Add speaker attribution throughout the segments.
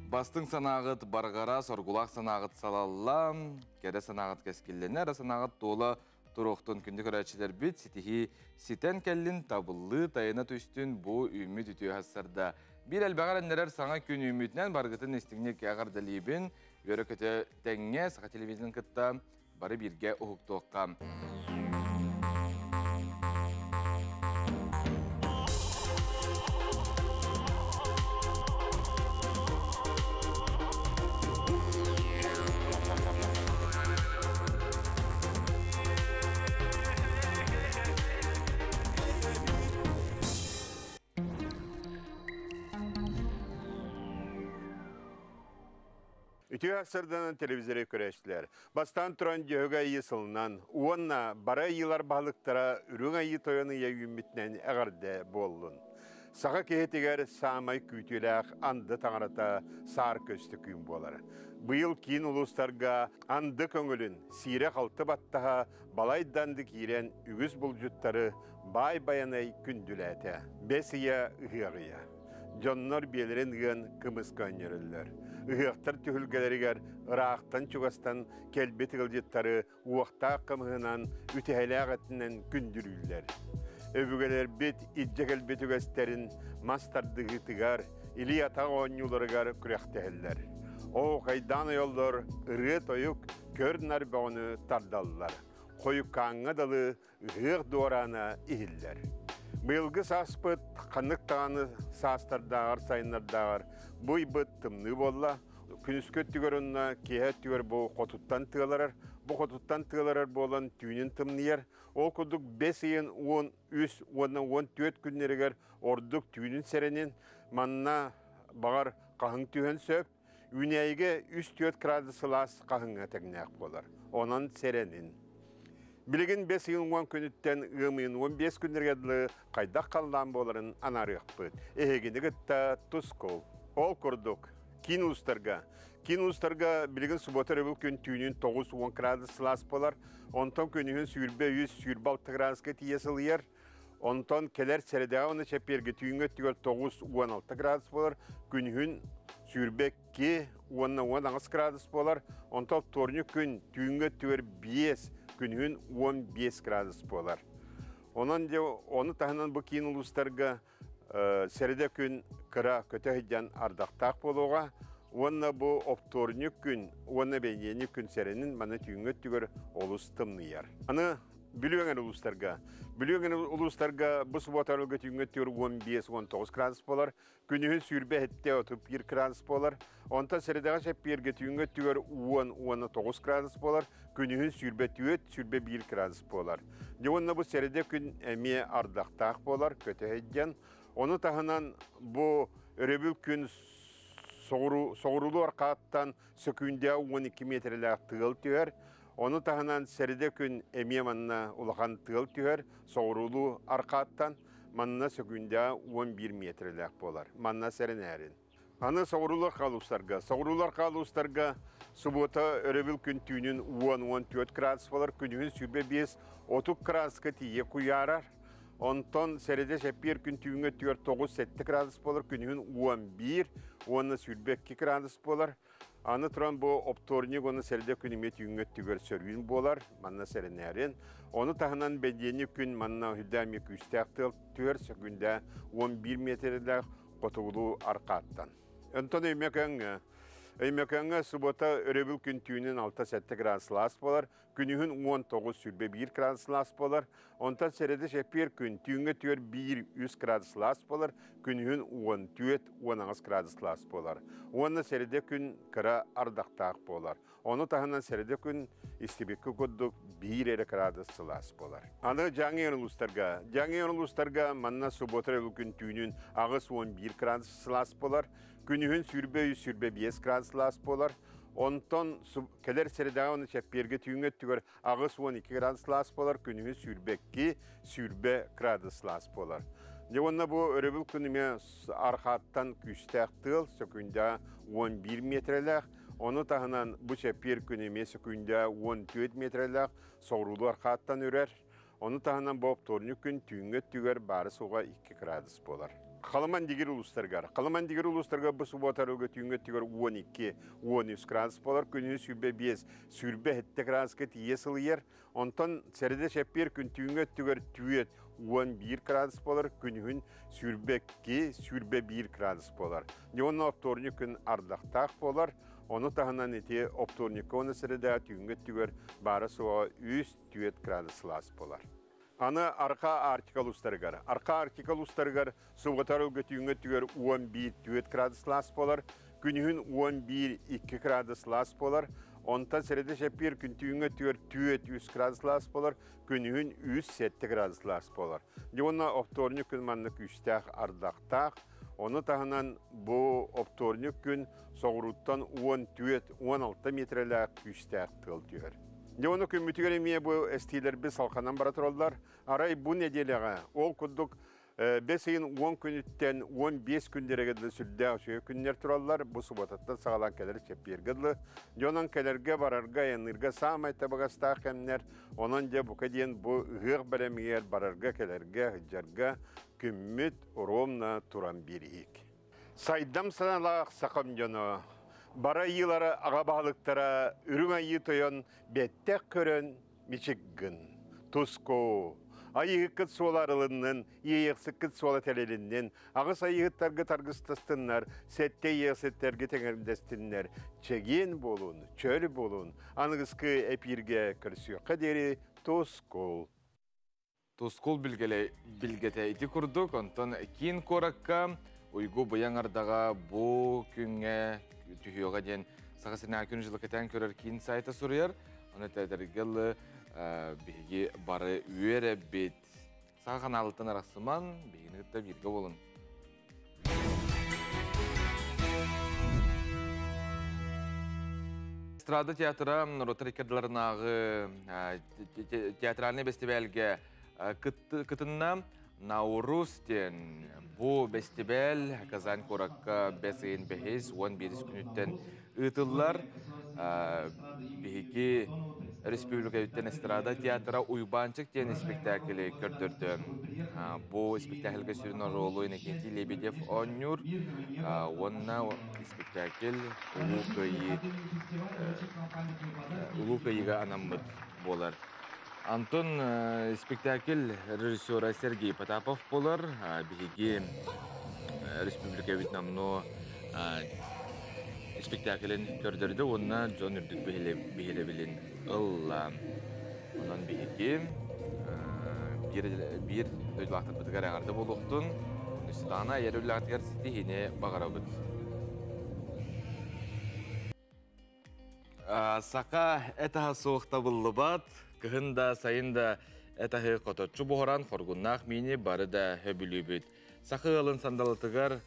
Speaker 1: Бастыҥ санааҕыт барҕара, соргулаах санааҕыт салалла, кэрэ санааҕыт кэскиллэнэ, эрэ санааҕыт туола туруохтун күндү көрөөччүлэрбит ситиһии ситэн кэллин, табыллыы тайына түстүн бу үүммүт үтүө хассарда. Биир элбэҕи эрэннэрэр саҥа күн үүммүтүнэн барыгытын истиҥник эҕэрдэлиибин. Үөрэ-көтө тэҥҥэ Саха телевизионын кытта бары бииргэ уһуктуохха.
Speaker 2: Үтүө сарданан телевизоры көрөөччүлэр. Бастаан туран Дьөһөгөй Айыы сылынан уонна бары айыылар баһылыктара Үрүҥ Айыы Тойон ыйа үүммүтүнэн эҕэрдэ буоллун. Саха киһитигэр саамай күүтүүлээх анды таҥарата саар көстөкүүн буолар. Быйыл киин улуустарга анды көҥүлүн сиирэ-халты баттаһа балайда анды киирэн үгүс булдьуттары баай байанай күндүлээтэ. Бэс ыйа ыһыах ыйа. Дьоннор биэлэрин ыан кымыс көөнньөрөллөр. Ыһыахтар түһүлгэлэригэр ыраахтан-чугастан кэлбит ыалдьыттары уохтаах кымыһынан, үтэһэлээх этинэн күндүлүүллэр. Өбүгэлэрбит илдьэ кэлбит үгэстэрин мас тардыһыытыгар, илии-атах оонньууларыгар күрэхтэһэллэр. Оһуохайдаан ойоллор, ырыа-тойук, көр-нар бөҕөнү тардаллар. Хойуккааҥҥа дылы ыһыах дуораана иһиллэр. Быйылгы сааспыт ханнык даҕаны саастардааҕар, сайыннардааҕар бу ыйбыт тымныы буолла. Күнүскү өттүгэр уонна киэһэ өттүгэр бу хотуттан тыаларар. Бу хотуттан тыаларар буолан түүнүн тымныйар. Ол курдук бэс ыйын 13 уонна 14 күннэригэр ордук түүнүн сэрэнин манна баҕар хаһыҥ түһэн сөп. Үүнээйигэ 3-4 градус сылаас хаһыҥҥа тэҥнээх буолар. Онон сэрэнин. Билигин бэс ыйын 10 күнүттэн ыам ыйын 15 күннэргэ дылы хайдах халлаан буоларын анаарыахпыт. Эһигини кытта тускул. Ол курдук, киин улуустарга Киин улуустарга билигин суббота өрөбүл күн түүнүн 9-10 градус сылаас буолар. Онтон күнүһүн 23-26 градуска тиийэ сылыйар. Онтон кэлэр сэрэдэҕэ уонна чэппиэргэ түүҥҥү өттүгэр 9-16 градус буолар, күнүһүн 22 уонна 18 градус буолар, онтон вторник күн түүҥҥү өттүгэр 5, күнүһүн 15 градус буолар. Онон дьэ ону таһынан бу киин улуустарга сэрэдэ күн кыра көтө сылдьан ардахтаах буолуоҕа уонна бу оптуорунньук күн уонна бэнидиэнньик күн сэрэнин маны түүҥҥү өттүгэр олус тымныйар. Аны Бүлүү эҥэр улуустарга. Бүлүү эҥэр улуустарга бу субуота түүҥҥү өттүгэр 15-19 градус буолар. Күнүһүн 27-31 градус буолар. Онтон сэрэдэҕэ чэппиэргэ түүҥҥү өттүгэр 10-19 градус буолар. Күнүһүн 24-21 градус буолар. Дьэ уонна бу сэрэдэ күн эмиэ ардахтаах буолар, көтө Ону таһынан бу өрөбүл күн соҕуруулуу аркааттан сөкүүндэ 12 миэтэрэлээх тыал түһэр. Ону таһынан сэрэдэ күн эмиэ манна улахан тыал түһэр, соҕуруулуу аркааттан манна сөкүүндэ 11 миэтэрэлээх буолар. Манна сэрэнээрин. Аны соҕуруулар хаалуустарга. Соҕуруулар хаалуустарга субуота өрөбүл күн түүнүн 10-14 градус буолар, күнүһүн 25-30 градуска тиийэ куйаарар. Онтон сэрэдэ чэппиэр күн түүҥҥэ 4-9-7 градус буолар, күнүһүн 11 уонна 22 градус буолар. Аны туран бу оптуорунньук уонна сэрэдэ күн эмиэ түүҥҥэ өттүгэр сөрүүн буолар, манна сэрэнээрин. Ону таһынан бэдиэнньик күн манна үрдэ эмиэ күүстээх тыал түһэр, сөкүүндэ 11 миэтэрэлээх хотугулуу аркааттан. Онтон Өймөкөөҥҥө Өймөкөөҥҥө субуота өрөбүл күн түүнүн 6-7 градус сылаас буолар, күнүһүн 19-21 градус сылаас буолар. Онтон сэрэдэ чэппиэр күн түүҥҥэ түөр 1-3 градус сылаас буолар, күнүһүн 14-18 градус сылаас буолар. Уонна сэрэдэ күн кыра ардахтаах буолар. Ону таһынан сэрэдэ күн истибиккэ курдук биир эрэ градус сылаас буолар. Аны Дьааҥы улуустарга. Дьааҥы улуустарга манна суббота күн түүнүн 81 градус сылаас буолар. Күнүһүн 23-25 градус сылаас буолар. Онтон кэлэр сэрэдэҕэ уонна чэппиэргэ түүҥҥэ өттүгэр 82 градус сылаас буолар, күнүһүн 22 20 градус сылаас буолар. Дьэ уонна бу өрөбүл күн эмиэ арҕааттан күүстээх тыал, сөкүүндэ 11 миэтэрэлээх, ону таһынан бу чэппиэр күн эмиэ сөкүүндэ 14 миэтэрэлээх соҕуруулуу арҕааттан үрэр. Ону таһынан бу оптуорунньук күн түүҥҥү өттүгэр баары-суоҕа 2 градус буолар. Халыман дигир улуустарыгар. Халыман дигир улуустарыгар бу субуота арылга түүҥҥэ өттүгэр 12, 13 градус буолар, күнүһүн 25, 27 градуска тиийэ сылыйар. Онтон сэрэдэ чэппиэр күн түүҥҥэ өттүгэр түөрт 11 градус буолар, күнүһүн 22, 21 градус буолар. Дьэ, оптуорунньук күн ардахтаах буолар. Ону таһынан ити оптуорунньукка уонна сэрэдэҕэ түүҥҥэ өттүгэр баара-суоҕа 3-4 градус сылаас буолар. Аны Арҕаа Арктика улуустарыгар. Арҕаа Арктика улуустарыгар субуотар ылга түүҥҥэ өттүгэр 11-4 градус сылаас буолар, күнүһүн 11-2 градус сылаас буолар, онтон сэрэдэ чэппиэр күн түүҥҥэ өттүгэр 4-3 градус сылаас буолар, күнүһүн 3-7 градус сылаас буолар. Дьэ уонна оптуорунньук күн манна күүстээх ардахтаах, ону таһынан бу оптуорунньук күн соҕурууттан 14-16 миэтэрэлээх күүстээх тыал түһэр. Дьэ ону күммүтүгэр эмиэ бу эстиилэрбит салҕанан бара тураллар. Арай бу нэдиэлэҕэ ол курдук бэс ыйын 10 күнүттэн 15 күннэригэр дылы сүрдээх үчүгэй күннэр тураллар. Бу субуотаттан саҕалаан кэлэр чэппиэргэ дылы. Дьэ онон кэлэргэ, барарга, айанныырга саамай табыгастаах кэмнэр. Онон дьэ бука диэн бу ыһыах бэлэмигэр барарга, кэлэргэ, сылдьарга күммүт ровно туран биэриһик. Сайдам санаалаах сахам дьоно, бары айыылара аҕа баһылыктара Үрүҥ Айыы Тойон бэттэх көрөн мичик гын. Туску, айыыһыккыт суола арылыннын, иэйэхсиккит суола тэлилиннин, аҕыс айыыһыттаргыт аргыстастыннар, сэттэ иэйэхситтэргит эҥэрдэстиннэр, чэгиэн буолун, чөл буолун, аныгыскы эпииргэ көрсүөххэ диэри тускул.
Speaker 1: Тускул билгэтэ ити курдук, онтон киин куоракка Уйгу Быйаҥ ардаҕа бу күҥҥэ түһүөҕэ диэн Саха сиринээҕи күн дьылы кэтээн көрөр киин сайта суруйар. Ону этэргэ дылы биһиги бары үөрэбит. Саха ханаалыттан арахсыман, биһигини кытта бииргэ буолун. Эстрада театра норуоттар иккардыларынааҕы театральнай бэстибээлгэ кытынна. Наурус диэн бу бэстибээл Казань куоракка бэс ыйын бэһис 11 күнүттэн ыытыллар. Биһиги республикабыттан эстрада театра Уйбаанчык диэн испэктээкили көрдөрдө. Бу испэктээкилгэ сүрүн оруолу Иннокентий Лебедев оонньуур уонна испэктээкил Улуу Кыайыы Улуу Кыайыыга анаммыт буолар. Антон спектакль режиссера Сергей Потапов буолар. Биһиги республикабыт номнуо спектаклин көрдөрдө уонна дьон үрдүк биһирэбилин ылла. Онон биһиги биир дойдулаахтарбытыгар эҕэрдэ буолуохтун. Светлана айар үлэҕитигэр ситиһиини баҕарабыт. Саха эт аһа суох табыллыбат, кыһын да, сайын да эт аһы хоточчу буһаран хоргуннаах миини бары да сөбүлүүбүт. Саха ыалын сандалытыгар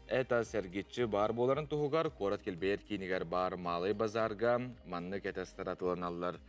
Speaker 1: эт ас эргиччи баар буоларын туһугар куорат килбэйэр киинигэр баар Малый базарга маннык эт астар атыыланаллар.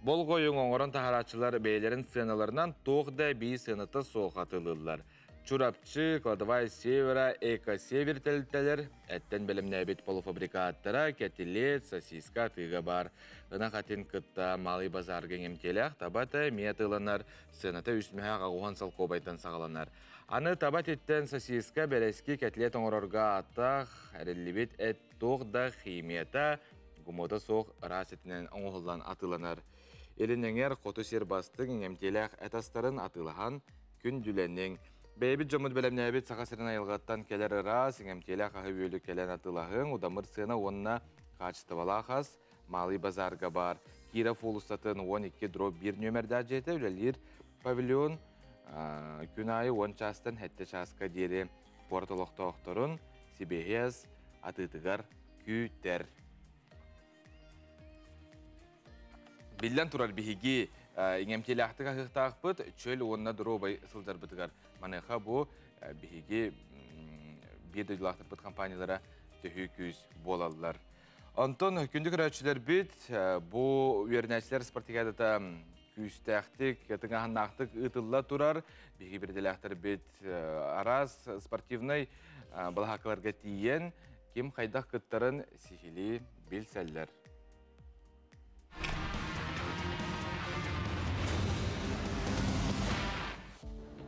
Speaker 1: Болҕойуҥ оҥорон таһарааччылар бэйэлэрин сыаналарынан туох да эбии сыаната суох атыылыыллар. Чурапчы, Кладовая Севера, Эко-Север тэрилтэлэр эттэн бэлэмнээбит полуфабрикаттара, кэтилиэт, сосиска атыыга баар. Ынах атын кытта Малый базарга иҥэмтиэлээх таба этэ эмиэ атыыланар, сыаната үс мөһөөх аҕуһан солкуобайтан саҕаланар. Аны таба этиттэн сосиска, бэрэски, кэтилиэт оҥорорго ааттаах, эриллибит эт туох да химията, гумота суох ыраас этинэн оҥоһуллан атыыланар. Илин эҥэр хоту сир бастыҥ иҥэмтиэлээх эт астарын атыылаһан күндүлэниҥ. Бэйэбит дьоммут бэлэмнээбит Саха сирин айылҕаттан кэлэр ыраас, иҥэмтиэлээх аһы-үөлү кэлэн атыылаһыҥ, удамыр сыана уонна хаачыстыбалаах ас Малый базарга баар Киров уулуссатын 12 дробь 1 нүөмэрдээх дьиэтэ үлэлиир павильон күн аайы 10 чаастан 7 чааска диэри куорат олохтоохторун сибиэһэй ас атыытыгар күүтэр. Биллэн турар, биһиги иҥэмтиэлээхтик аһыахтаахпыт, чөл уонна доруобай сылдьарбытыгар. Маныаха бу биһиги биир дойдулаахтарбыт компаниялара төһүү күүс буолаллар. Онтон күндү көрөөччүлэрбит, бу үөрэнээччилэр спартакиадата күүстээхтик, тыҥааһыннаахтык ыытылла турар. Биһиги бирдэлээхтэрбит араас спортивнай балаһааккаларга тиийэн, ким хайдах кыттарын сиһилии билсэллэр.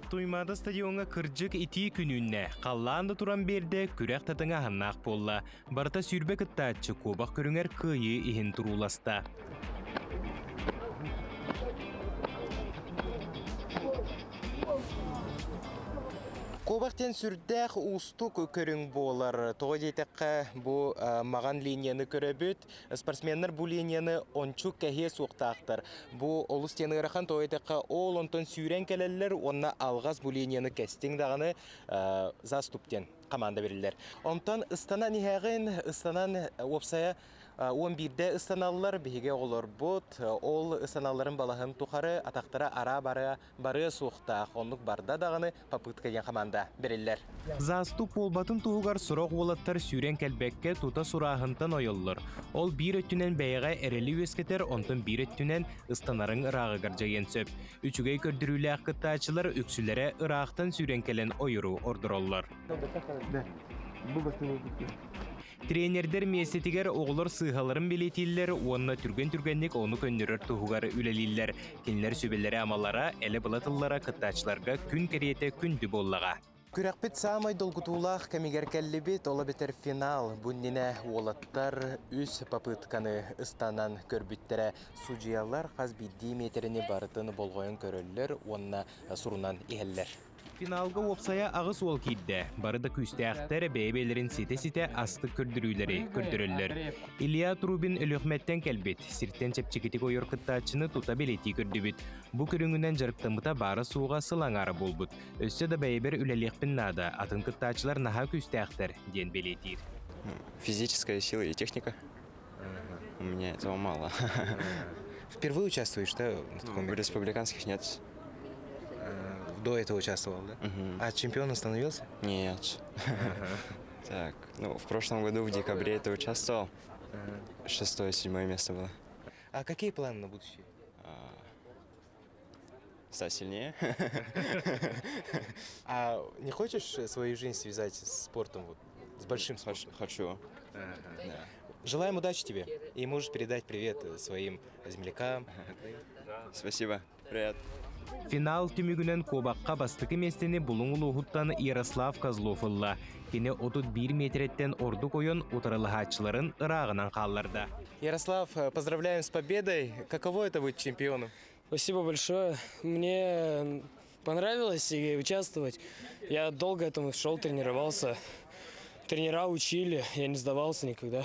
Speaker 3: Туймаада стадиоҥҥа кырдьык итии күн үүннэ. Халлаан да туран биэрдэ, күрэх да тыҥааһыннаах буолла. Барыта 20 кыттааччы куобах көрүҥэр кыайыы иһин турууласта.
Speaker 4: Куобах диэн сүрдээх уустук көрүҥ буолар. Тоҕо диэтэххэ, бу маҕан линияны көрөбүт. Спортсменнар бу линияны ончу кэһиэ суохтаахтар. Бу олус диэн ыарахан, тоҕо диэтэххэ, ол онтон сүүрэн кэлэллэр уонна алҕас бу линияны кэстиҥ даҕаны заступ диэн команда бэриллэр. Онтон ыстанан иһэҕин, ыстанан уопсайа 11-дэ ыстаналлар биһиги оҕолорбут. Ол ыстаналларын балаһын тухары атахтара араа бара барыа суохтаах. Оннук барда даҕаны попытка диэн команда бэриллэр.
Speaker 3: Заступ буолбатын туһугар сорох уолаттар сүүрэн кэлбэккэ тута сурааһынтан ойоллор. Ол биир өттүнэн бэйэҕэ эрэли үөскэтэр, онтон биир өттүнэн ыстанарыҥ ырааҕыгар дьайыан сөп. Үчүгэй көрдөрүүлээх кыттааччылар үксүлэрэ ыраахтан сүүрэн кэлэн ойору ордороллор. Тренердэр миэстэтигэр оҕолор сыыһаларын бэлиэтииллэр уонна түргэн-түргэнник ону көннөрөр туһугар үлэлииллэр. Кинилэр сүбэлэрэ-амалара, элэ-была тыллара кыттааччыларга күн кэриэтэ күндү буоллаҕа.
Speaker 4: Күрэхпит саамай долгутуулаах кэмигэр кэллибит, ол эбэтэр финал. Бу иннинэ уолаттар үс попытканы ыстанан көрбүттэрэ. Судьуйалар хас биирдии миэтэрэни барытын болҕойон көрөллөр уонна сурунан иһэллэр.
Speaker 3: Финалга уопсайа аҕыс уол киирдэ. Бары да күүстээхтэр бэйэ-бэйэлэрин ситэ-ситэ астык көрдөрүүлэри көрдөрөллөр. Илья Трубин Өлүөхүмэттэн кэлбит. Сиртэн чэпчэкитик ойор кыттааччыны тута бэлиэтии көрдүбүт. Бу көрүҥүнэн дьарыктаммыта баара-суоҕа сыл аҥаара буолбут. Өссө да бэйэбэр үлэлиэхпин наада, атын кыттааччылар наһаа күүстээхтэр, диэн бэлиэтиир.
Speaker 5: Физическая сила и техника. У меня этого мало.
Speaker 4: Впервые участвуешь, да, в таком
Speaker 5: В республиканских нет.
Speaker 4: До этого участвовал, да?
Speaker 5: Мгм.
Speaker 4: А чемпионом становился?
Speaker 5: Нет. Так, ну, в прошлом году в декабре это участвовал. Шестое, седьмое место было.
Speaker 4: А какие планы на будущее?
Speaker 5: Стать сильнее.
Speaker 4: А не хочешь свою жизнь связать с спортом, вот, с большим спортом?
Speaker 5: Хочу. Да.
Speaker 4: Желаем удачи тебе. И можешь передать привет своим землякам.
Speaker 5: Спасибо. Привет.
Speaker 3: Финал түмүгүнэн куобахха бастакы миэстэни Булуҥ улууһуттан Ярослав Козлов ылла. Кини 31 миэтэрэттэн ордук ойон утарылаһааччыларын ырааҕынан хаалларда.
Speaker 4: Ярослав, поздравляем с победой. Каково это быть чемпионом?
Speaker 6: Спасибо большое. Мне понравилось и участвовать. Я долго этому шел, тренировался. Тренера учили, я не сдавался никогда.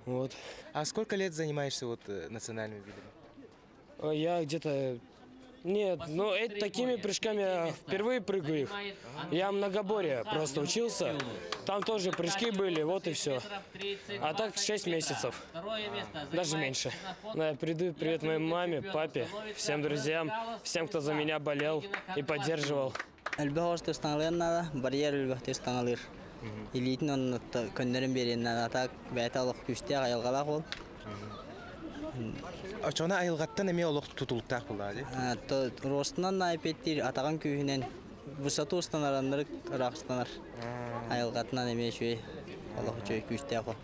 Speaker 6: Вот.
Speaker 4: А сколько лет занимаешься вот национальными видами?
Speaker 6: Я где-то... Нет, ну такими прыжками я впервые прыгаю их. Я многоборье просто учился. Там тоже прыжки были, вот и все. А так 6 месяцев, даже меньше. Но я передаю привет моей маме, папе, всем друзьям, всем, кто за меня болел и поддерживал.
Speaker 7: Элбэх ыстаҥалыан наада, барьер элбэх ыстаҥалыыр. Илиитин онно көннөрөн биэриэн наада, так бэйэтэ олох күүстээх айылҕалаах уол.
Speaker 4: Оччоҕуна айылҕаттан эмиэ олох тутулуктаах буоллаҕа дии?
Speaker 7: Ростунан айпеттир атаҕын күүһүнэн высоту ыстанар, аннырык ыраах ыстанар. Айылҕатынан эмиэ үчүгэй, олох үчүгэй күүстээх уол.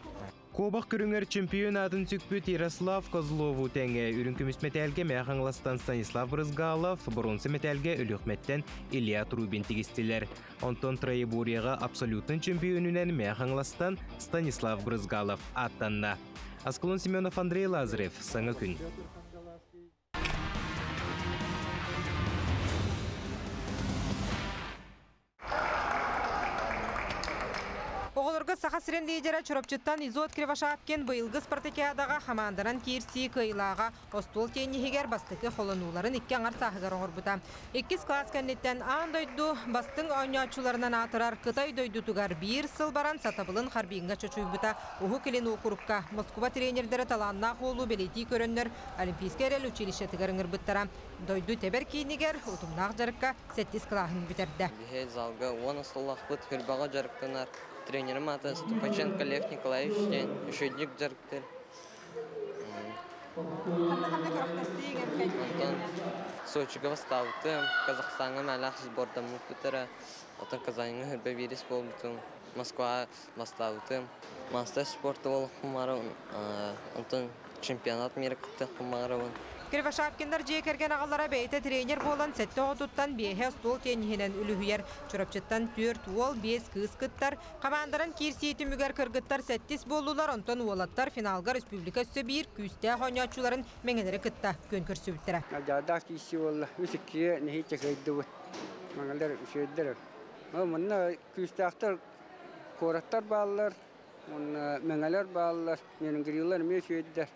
Speaker 3: Куобах көрүҥэр чемпион аатын сүкпүт Ярослав Козлову тэҥэ үрүҥ көмүс мэтээлгэ Мэҥэ Хаҥаластан Станислав Брызгалов, боруонса мэтээлгэ Өлүөхүмэттэн Илья Трубин тигистилэр. Онтон троеборьеҕа абсолютнай чемпионунан Мэҥэ Хаҥаластан Станислав Брызгалов ааттанна. Аскалон Семенов, Андрей Лазарев. Саҥа күн.
Speaker 8: Оҕолорго Саха сирин лидера Чурапчыттан Изот Кривошапкин быйылгы спартакиадаҕа хамаанданан киирсии кыайыылааҕа остуол тенниһигэр бастакы холонууларын икки аҥар сааһыгар оҥорбута. Иккис кылаас кэнниттэн аан дойду бастыҥ оонньооччуларынан аатырар Кытай дойдутугар биир сыл баран сатабылын Харбиҥҥа чочуйбута. Уһук Илин уокурукка Москуба тренердэрэ талааннаах уолу бэлиэтии көрөннөр Олимпийскай эрэл училищетыгар ыҥырбыттара. Дойду тэбэр киинигэр утумнаах дьарыкка сэттис кылааһын бүтэрдэ.
Speaker 9: Биһи залга 10 сыллаахпыт сүүрбэҕэ дьарыктанар. Тренерим аата Ступаченко Лев Николаевич диэн үчүгэйдик дьарыктыыр. Онтон Сочига бастаабытым, Казахстаҥҥа мээлээх сбордаммыппыттара, оттон Казаньҥа сүүрбэ биирис буолбутум, Москваҕа бастаабытым. Мастер спорта буолуохпун баҕарабын, онтон чемпионат мира кыттыахпын баҕарабын.
Speaker 8: Кривошапкиннар дьиэ кэргэн аҕалара бэйэтэ тренер буолан сэттэ оҕотуттан биэһэ остуол тенниһинэн үлүһүйэр. Чурапчыттан түөрт уол, биэс кыыс кыттар. Хамаанданан киирсии түмүгэр кыргыттар сэттис буоллулар, онтон уолаттар финалга республика өссө биир күүстээх оонньооччуларын Мэҥэлэри кытта күөн көрсүбүттэрэ.
Speaker 10: Дьаардаах киирсии буолла. Үс иккигэ нэһииччэ кыайдыбыт. Мэҥэлэр үчүгэйдэр. Манна күүстээхтэр куораттар бааллар, уонна Мэҥэлэр бааллар, Нерюнгрилар эмиэ үчүгэйдэр.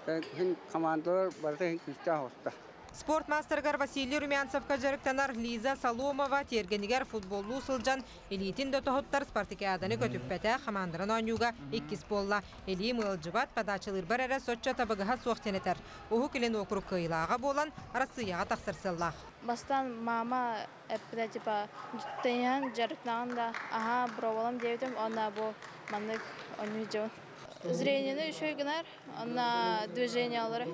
Speaker 10: Хин командалар барыта хин күүстээх оҕустар.
Speaker 8: Спорт маастарыгар Василий Румянцевка дьарыктанар Лиза Соломова тиэргэнигэр футболлуу сылдьан илиитин да тоһуттар спартакиаданы көтүппэтэ, хамаанданан оонньууга иккис буолла. Илиим ыалдьыбат, подачалыырбар эрэ соччо табыгаһа суох диэн этэр. Уһук Илин уокурук кыайыылааҕа буолан, Арассыыйаҕа тахсар сыаллаах.
Speaker 11: Бастаан мама эппитэ типа тенниһэн дьарыктанаҕын да аһаа броболом диэбитим уонна бу маннык оонньуу дьон зрениены үчүгэй гынар уонна движениялары.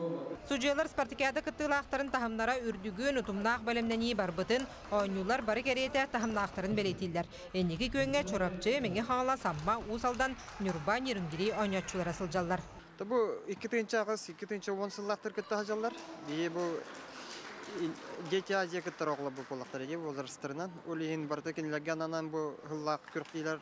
Speaker 8: Судьуйалар спартакиада кыттыылаахтарын таһымнара үрдүгүн, утумнаах бэлэмнэнии барбытын, оонньуулар бары кэриэтэ таһымнаахтарын бэлиэтииллэр. Инники күөҥҥэ Чурапчы, Мэҥэ Хаҥалас, Амма, Уус Алдан, Ньурба, Нерюнгри оонньооччулара сылдьаллар.
Speaker 12: Бу 2008, 2010 сыллаахтар кытта сылдьаллар. Биһи бу Дети Азия кыттар оҕолор бу буоллахтара дии возрастарынан. Ол иһин барыта кинилэргэ ананан бу сыллаах күрэхтэһиилэр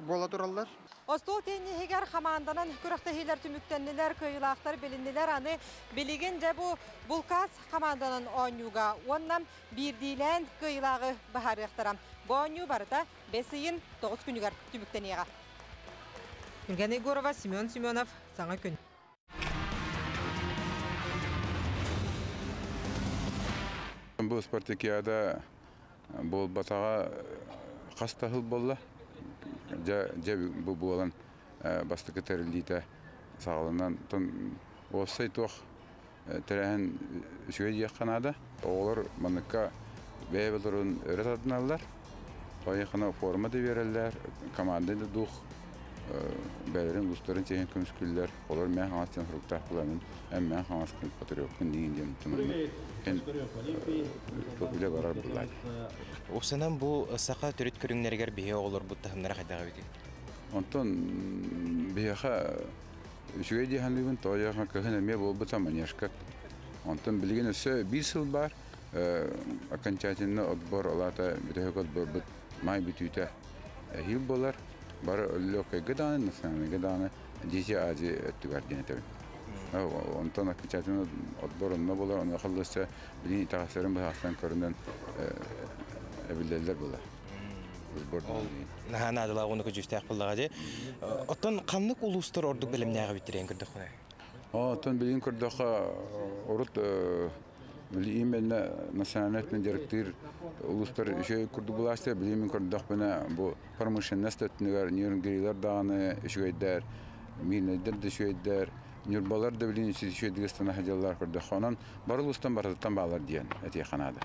Speaker 12: буола тураллар.
Speaker 8: Остуол тенниһигэр хамаанданан күрэхтэһиилэр түмүктэннилэр, кыайыылаахтар билиннилэр. Аны билигин дьэ бу булкаас хамаанданан оонньууга уонна биирдиилээн кыайыылааҕы быһаарыахтара. Бу оонньуу барыта бэс ыйын 9 күнүгэр түмүктэниэҕэ. Нургена Егорова, Семен Семенов, Саҥа күн.
Speaker 13: Бу спартакиада буолбатаҕа хас да сыл буолла. Дьэ, дьэ бу буолан бастакы тэриллиитэ саҕаланан уопсай туох тэрээһин үчүгэй диэххэ наада. Оҕолор манныкка бэйэ-бэйэлэрин өрө тардыналлар. Хайыхана форма да биэрэллэр, команда да дух бэйэлэрин улуустарын чиэһин көмүскүүллэр. Олор мээ хаҥас диэн суруктаах буламмын, эн мээ хаҥас патриоппун диин диэн эн үлэ барар буллаа.
Speaker 4: Уксанан бу саха төрүт көрүҥнэригэр биһи оҕолорбут таһымнара хайдах эбитий?
Speaker 13: Онтон биһиэхэ үчүгэй дии саныыбын, тоҕо кыһын эмиэ буолбута манежка. Онтон билигин өссө биир сыл баар, окончательно отбор алаата бүтэһик отборбут май бүтүүтэ эһиил буолар. Бары легкайга даҕаны, национальныйга даҕаны Дети Азии өттүгэр диэн этэбин. Онтон окончательно отбор онно буолар, онуоха өссө билигин итэҕэстэрин быһаахтан көрүнэн эбиллэллэр буолар.
Speaker 4: Наһаа наадалаах уонна көдьүүстээх буоллаҕа дии. Оттон ханнык улуустар ордук бэлэмнээҕи бүттэриэн көрдөххүнэ?
Speaker 13: Оттон билигин көрдөххө, урут били именно национальнай өттүнэн дьарыктыыр улуустар үчүгэй курдук булаастар. Билигин мин көрдөхпүнэ, бу промышленность өттүнүгэр Нерюнгрилар даҕаны үчүгэйдэр, Миирнэйдэр да үчүгэйдэр, Ньурбалар да билигин үчүгэйдик ыстана сылдьаллар көрдөххө. Онон бары улуустан барытыттан баалар диэн этиэххэ наада.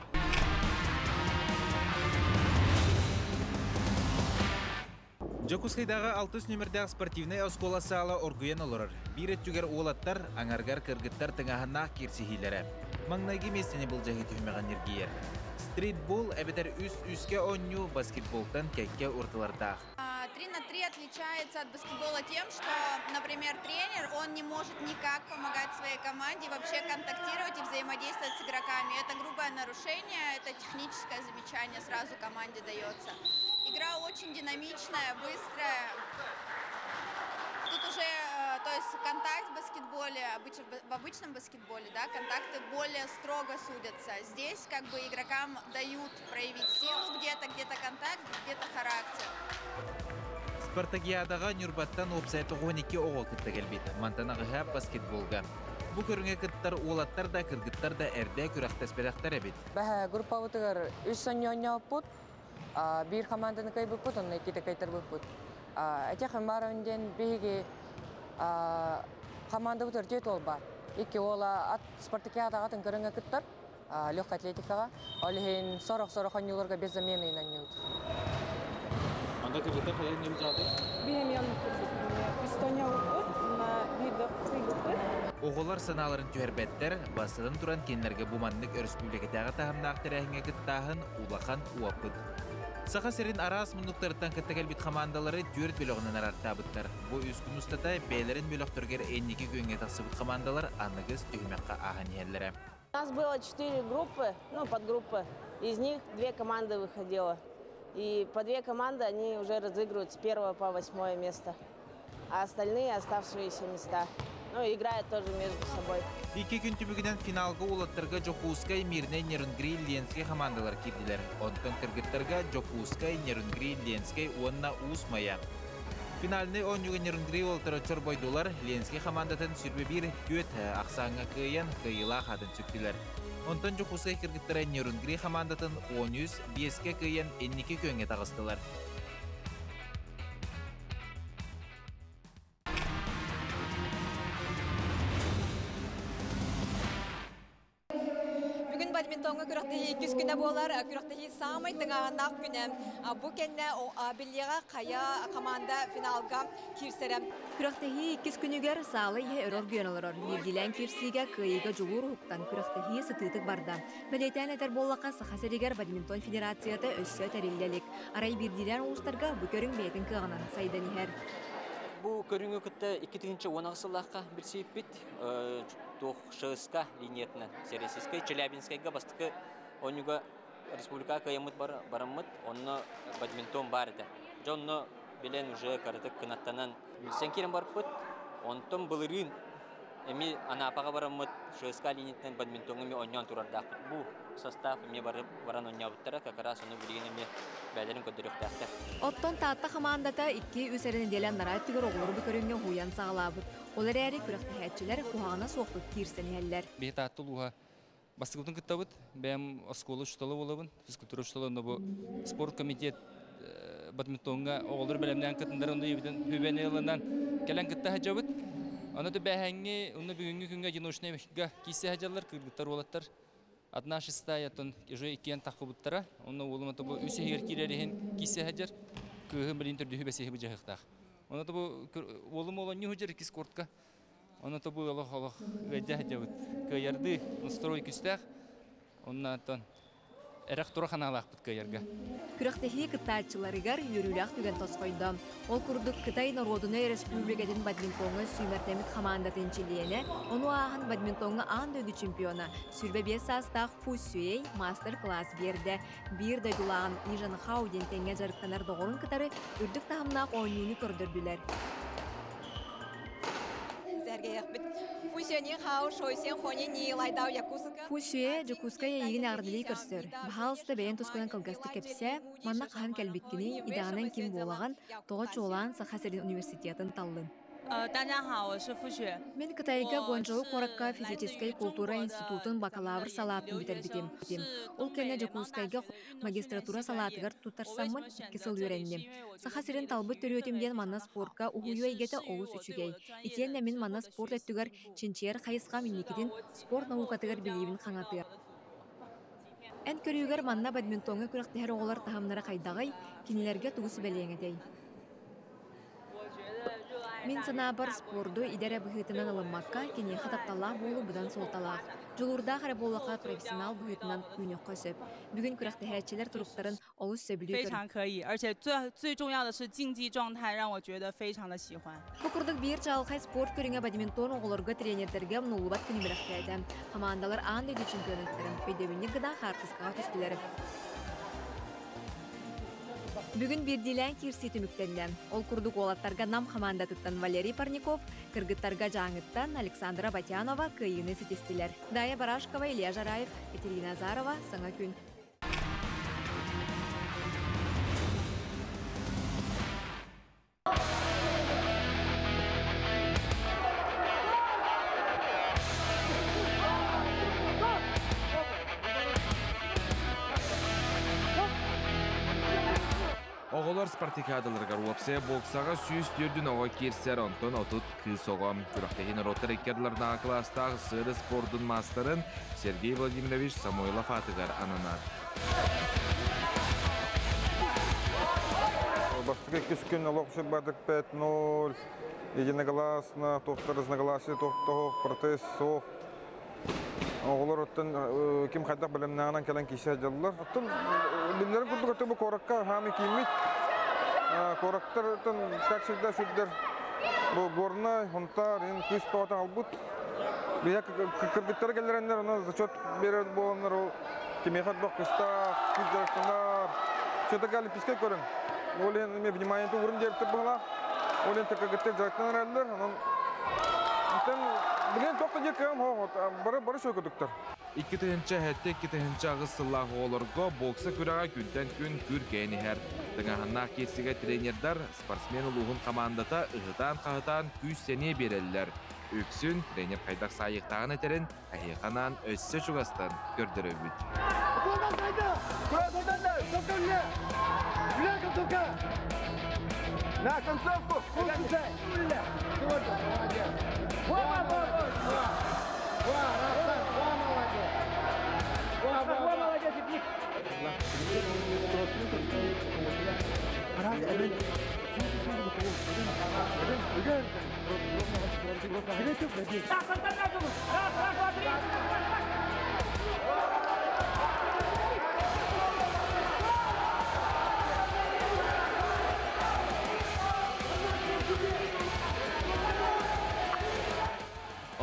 Speaker 14: Дьокуускайдааҕы алтыс нүмердээх спортивнай оскуола саала оргуйан олорор. Биир өттүгэр уолаттар, аҥаргар кыргыттар тыҥааһыннаах киирсиһиилэрэ. Маҥнайгы миэстэни былдьаһыы түһүмэҕин ньиргийэр. Стритбол эбэтэр үс-үскэ оонньуу баскетболтан кэккэ уратылардаах.
Speaker 15: 3 на 3 отличается от баскетбола тем, что, например, тренер, он не может никак помогать своей команде, вообще контактировать и взаимодействовать с игроками. Это грубое нарушение, это техническое замечание сразу команде дается. Игра очень динамичная, быстрая. Тут уже, то есть контакт в баскетболе, в обычном баскетболе, да, контакты более строго судятся. Здесь как бы игрокам дают проявить силу где-то, где-то контакт, где-то характер.
Speaker 14: Спартакиадаҕа Ньурбаттан уопсай 92 оҕо кытта кэлбит. Мантан аҕыһа баскетболга. Бу көрүҥэ кыттар уолаттар да, кыргыттар да эрдэ күрэхтэспэтэхтэр эбит.
Speaker 16: Бэһэ группабытыгар үс сонньоонньооппут, биир команданы кыайбыппыт, онно иккитэ кыайтарбыппыт. Этиэххин баар диэн биһиги командабыт өртүө туолбар. Икки уола ат спартакиадаҕа тыҥкырыҥа кыттар, легкая атлетикаҕа. Ол иһин сорох-сорох онньууларга без замены нанньуут.
Speaker 14: Анда кыргыттар хайа ньым жааты?
Speaker 17: Биһэмиэн Эстония на биирдэ кыйбыппыт.
Speaker 14: Оҕолор санааларын түһэрбэттэр, бастатан туран кинилэргэ бу маннык өрөспүүбүлүкэтээҕи таһымнаах тэрээһиҥҥэ кыттааһын улахан уопут. Саха сирин араас муннуктарыттан кытта кэлбит хамаандалары түөрт бөлөҕүнэн араартаабыттар. Бу үс күн устата бэйэлэрин бөлөхтөрүгэр инники күөҥҥэ тахсыбыт хамаандалар аныгыс түһүмэххэ ааһан иһэллэрэ.
Speaker 18: У нас было четыре группы, ну, подгруппы. Из них две команды выходило. И по две команды они уже разыгрывают с первого по восьмое место. А остальные оставшиеся места, ну, играют тоже между собой.
Speaker 14: Икки күн түмүгүнэн финалга уолаттарга Дьокуускай, Мирнэй, Нерюнгри, Ленскэй хамаандалар киирдилэр. Онтон кыргыттарга Дьокуускай, Нерюнгри, Ленскэй уонна Уус Майа. Финальнай оонньууга Нерюнгри уолаттара чорбойдулар, Ленскэй хамаандатын 21 түөрт ахсааҥҥа кыайан, кыайыылаах аатын сүктүлэр. Онтон Дьокуускай кыргыттара Нерюнгри хамаандатын 13 биэскэ кыайан инники күөҥҥэ таҕыстылар.
Speaker 19: Бүгүн бадминтоҥҥа күрэхтэһии иккис күнэ буолар. Күрэхтэһии саамай тыҥааһыннаах күнэ. Бу кэннэ биллиэҕэ хайа команда финалга киирсэрэ.
Speaker 20: Күрэхтэһии иккис күнүгэр саала иһэ өрө оргуйан олорор. Биирдиилээн киирсиигэ кыайыыга дьулуур уһуктан күрэхтэһии сытыытык барда. Бэлиэтээн этэр буоллахха, Саха сиригэр бадминтон федерацията өссө тэриллэ илик. Арай биирдиилээн улуустарга бу көрүҥ бэйэтин кыаҕынан сайдан иһэр.
Speaker 21: Бу көрүҥү кытта 2010 сыллаахха билсибиппит. Туох ШСК линиятынан Всероссийскай Челябинскайга бастакы оонньууга республикаҕа кыайаммыт бараммыт, онно бадминтон баар этэ. Дьэ онно билэн уже кыратык кынаттанан билсэн киирэн барбыт. Онтон былырыын эмиэ Анапаҕа бараммыт ШСК линиятынан бадминтоҥҥа эмиэ оонньоон турардаахпыт. Бу состав эмиэ баран оонньообуттара, как раз ону билигин эмиэ бэйэлэрин көрдөрүөхтээхтэр.
Speaker 20: Оттон Таатта хамаандата 2-3 эрэ нэдиэлэ анараа өттүгэр оҕолору бу көрүҥҥэ уһуйан саҕалаабыт. Ол эрээри күрэхтэһээччилэр куһаҕана суохтук киирсэн иһэллэр.
Speaker 22: Биһи Таатта улууһа бастакыбытын кыттабыт. Бэйэм оскуола учуутала буолабын, физкультура учуутала, онно бу спорт комитет бадминтоҥҥа оҕолору бэлэмнээн кытыннар онно ийэбитин хүбэни ылынан кэлэн кытта сылдьабыт. Аны бэһэҥҥи, онно бүгүҥҥү күҥҥэ одиночнайга киирсэ сылдьаллар кыргыттар уолаттар. Одна шестая, оттон уже иккиэн таххыбыттара. Онно уолум ото бу үс иһигэр киирэр иһин киирсэ сылдьар. Кыыһым билин төрдүһү бэсиһи быдьаһыктаах. Онно бу уолум уоланньу сылдьар иккис кортка. Онно бу олох олох ыадьа сылдьабыт. Кыайардыы настрой күстээх. Онно оттон эрэх тура ханаалаахпыт кыайарга.
Speaker 20: Күрэхтэһии кыттааччыларыгар үөрүүлээх түгэн тосхойдо. Ол курдук Кытай Норуодунай Республикатын бадминтоҥҥа сүүмэрдэммит хамаандатын чилиэнэ, ону ааһан бадминтоҥҥа аан дойду чемпиона, 25 саастаах Фу Сюэй маастар-кылаас биэрдэ. Биир дойдулааҕын Ижан Хау диэн тэҥҥэ дьарыктанар доҕорун кытары үрдүк таһымнаах оонньууну көрдөрдүлэр. Фу Сюэ Дьокуускай эйигин эҕэрдэлии көрсөр. Баһаалыста бэйэн тускунан кылгастык кэпсээ, манна хаһан кэлбиккиний, идэҕинэн ким буолаҕын, тоҕо чуолаан Саха сирин университетын таллыҥ? Мин Кытайга Гуанчжоу куоракка физическэй култуура институтун бакалавр салаатын бүтэрбитим. Ол кэннэ Дьокуускайга магистратура салаатыгар туттарсаммын икки сыл үөрэнним. Саха сирин талбыт төрүөтүм диэн манна спорка уһуйуу эйгэтэ олус үчүгэй. Итиэннэ мин манна спорт өттүгэр чинчийэр хайысхам инникитин спорт наукатыгар билиибин хаҥатыа. Эн көрүүгэр манна бадминтоҥҥа күрэхтэһэр оҕолор таһымнара хайдаҕый, кинилэргэ тугу сүбэлиэҥ этэй? Мин санаабар, спорду идэ эрэ быһыытынан ылыммакка, киниэхэ тапталлаах буолуу быдан суолталаах. Дьулуурдаах эрэ буоллахха профессионал быһыытынан үүнүөххэ сөп. Бүгүн күрэхтэһээччилэр туруктарын олус сөбүлүү
Speaker 23: 非常可以，而且最最重要的是竞技状态让我觉得非常的喜欢。
Speaker 20: Бу курдук биир чаҕылхай спорт көрүҥэ бадминтон оҕолорго тренердэргэ умнуллубат күнү бэлэхтээтэ. Хамаандалар аан дойду чемпионаттарын өйдөбүнньүк гына хаартыскаҕа түстүлэр. Бүгүн биирдиилээн киирсии түмүктэннэ. Ол курдук уолаттарга Нам хамаандатыттан Валерий Парников, кыргыттарга Дьааҥыттан Александра Батянова кыайыыны ситистилэр. Дая Барашкова, Илья Жараев, Екатерина Азарова, Саҥа күн.
Speaker 1: Оҕолор спартакиадаларыгар уопсайа боксаҕа 104 оҕо киирсэр, онтон 30 кыыс оҕо. Күрэхтэһии норуоттар икки ардыларынааҕы кылаастаах сыары спордун маастарын Сергей Владимирович Самойлов аатыгар ананар.
Speaker 24: Бастакы иккис күн олох бардык 5-0, единогласно, туохтар разногласия, туох протест суох. Оҕолор оттон ким хайдах бэлэмнээҕинэн кэлэн киирсэ сылдьаллар. Оттон биллэрин курдук оттон бу куоракка хаамыы кииммит. Куораттар оттон как всегда сүрдэр бу Горнай, Хонтаар, ин кыыс тоҕото албыт. Биһэ кыргыттара кэллэрэннэр онон зачет берер буоланнар ол кимиэхэ элбэх кыстаах, кыыс дьарыктанар. Все-таки олимпийскай көрүҥ. Ол иһин эмиэ внимание уурун диэбиттэр быһалаах. Ол иһин кыргыттар дьарыктанар эрэллэр. Онон Онтон билигин туох да диир кыаҕым суох, бары бары сүөкүтүктэр.
Speaker 1: 2007-2008 сыллаах оҕолорго бокса күрэҕэ күнтэн күн күркэйэн иһэр. Тыҥааһыннаах киирсигэ тренердар, спортсмен улууһун хамаандата ыһытаан-хаһытаан күүс-сэниэ биэрэллэр. Үксүн тренер хайдах саайыахтааҕын этэрин эһиэхэ анаан өссө чугастан көрдөрөбүт.
Speaker 2: На концовку!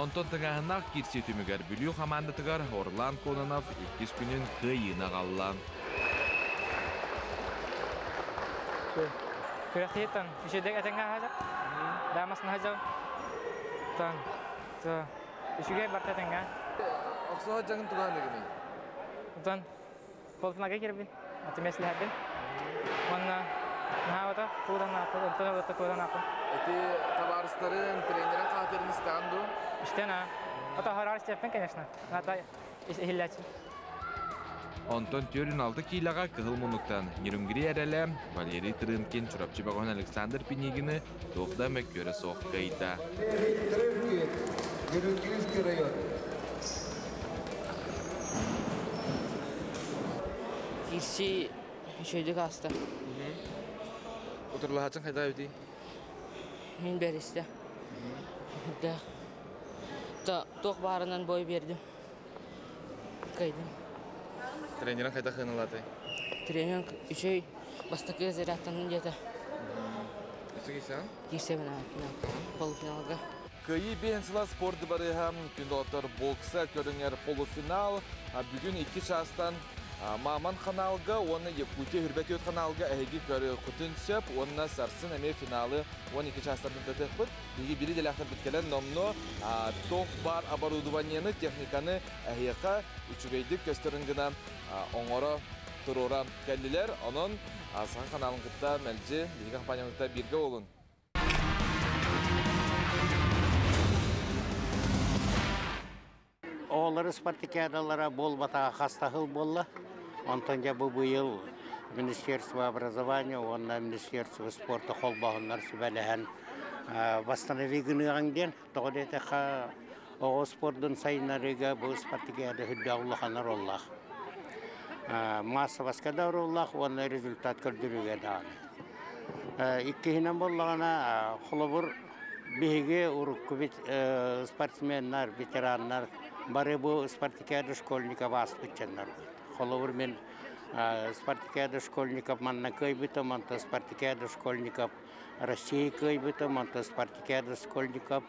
Speaker 1: Онтон тыҥааһыннаах киирсии түмүгэр Бүлүү хамаандатыгар Орлан Кононов иккис күнүн кыайыыны аҕалла.
Speaker 5: Күрэхтиһиттэн үчүгэйдик этэҥҥэ аһаачак. Даамас наһажал. Тан үчүгэй барта этэҥҥэ.
Speaker 1: Охсуһа дьаҥын туганыгыный?
Speaker 5: Тан полуфиналга кирбин. Атымес лэһэбин. Уонна наһаабата тууран ааппын, онтон ылыта тууран ааппын.
Speaker 1: Эти табаарыстарын, тренерин хаатырын истэҕин дуу?
Speaker 5: Истэн аа. Ото хороор истиэппин, конечно. Ата иһиллээччи.
Speaker 1: Онтон 46 киилэҕэ кыһыл муннуктан Нерюнгри эрэлэ Валерий Трынкин Чурапчы бөҕөһүн Александр Пинигины туох да мөккүөрэ суох кыайда.
Speaker 2: Валерий Трынкин, Нерюнгринский район.
Speaker 9: Киирсии үчүгэйдик ааста.
Speaker 1: Утурлаһааччыҥ хайдах эбитий?
Speaker 9: Мин бэристэ. Үрдээх. Туох баарынан бой биэрдим. Кыайдым.
Speaker 1: Тренерин хайдах сыаналаатый?
Speaker 9: Тренер үчүгэй бастакы зарядтанным диэтэ.
Speaker 1: Өссө киирсэҕин?
Speaker 9: Киирсэбин полуфиналга.
Speaker 1: Кыайыы биэһин сыла спорт дыбарыаһа күн доҕоттор бокса көрүҥэр полуфинал бүгүн икки чаастан Маман ханаалга уонна Якутия Хүрбэт Үөт ханаалга эһиги көрүөххүтүн сөп уонна сарсын эмиэ финалы 12 чаастан тымтатыахпыт. Биһиги бири дэлээхтэрбит кэлэн номнуо туох баар оборудованиены, техниканы эһиэхэ үчүгэйдик көстөрүн гына оҥоро туруора кэллилэр. Онон Саха ханаалын кытта мэлдьи биһиги компаниябын кытта бииргэ буолун.
Speaker 6: Оҕолору спартакиадалара буолбатаҕа хастаһыл буолла. Онтон дьэ бу быйыл Министерство образования уонна Министерство спорта холбоһуннар сүбэлэһэн восстанови гыныаҕыҥ диэн. Тоҕо диэтэххэ оҕо спордун сайыннарыыга бу спартакиада үрдээх улахан оруоллаах. Массовоска да оруоллаах уонна результат көрдөрүүгэ даҕаны. Иккиһинэн буоллаҕына, холобур, биһиги урукку спортсменнар, ветераннар бары бу спартакиада школьников ааспыт дьоннорбут. Холобур, мин спартакиада школьников манна кыайбытым, онтон спартакиада школьников России кыайбытым, онтон спартакиада школьников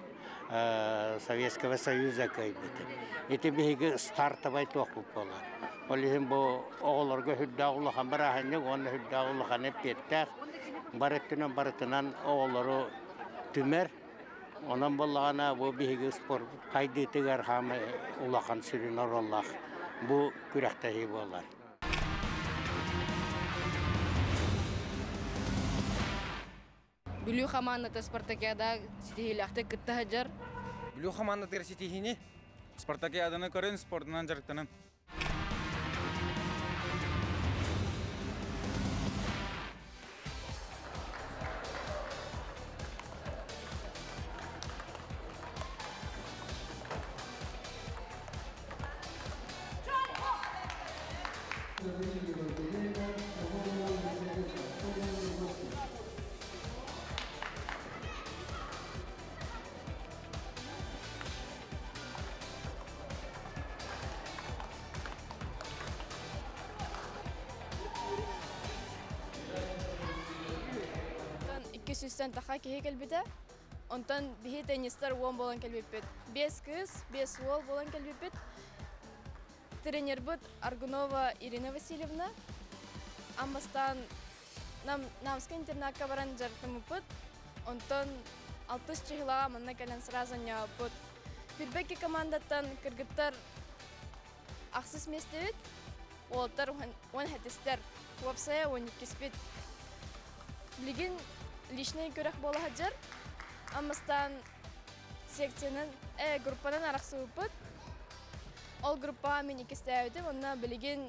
Speaker 6: Советского Союза кыайбытым. Ити биһиги стартовай туохпут буолар. Ол иһин бу оҕолорго үрдээх улахан бырааһынньык уонна үрдээх улахан эппиэттээх бар өттүнэн барытынан оҕолору түмэр. Онон буоллаҕына бу биһиги спорт хайдыытыгар хаамай улахан сүрүн оруоллаах бу күрэхтэһии буолар.
Speaker 7: Бүлүү хамаандата Спартакиада ситиһиилээхтик кытта сылдьар.
Speaker 25: Бүлүү хамаандатыгар ситиһиини Спартакиаданы көрөн спордунан дьарыктанын.
Speaker 3: 200-тэн таха киһи кэлбитэ. Онтон биһи теннистэр 10 буолан кэлбиппит. 5 кыыс, 5 уол буолан кэлбиппит. Тренербит Аргунова Ирина Васильевна. Аммастан Нам, Намскай интернакка баран дьарыктаммыппыт. Онтон алтыс чыһылаҕа манна кэлэн сразу анньаабыппыт. Хүрбэкки командаттан кыргыттар ахсыс миэстэбит, уолаттар 17-стэр, уопсайа 12-спит. Билигин личный күрэх буола сылдьар. Аммастан секциянан, группанан арахсыбыппыт. Ол группаҕа мин иккистээбитим, онно билигин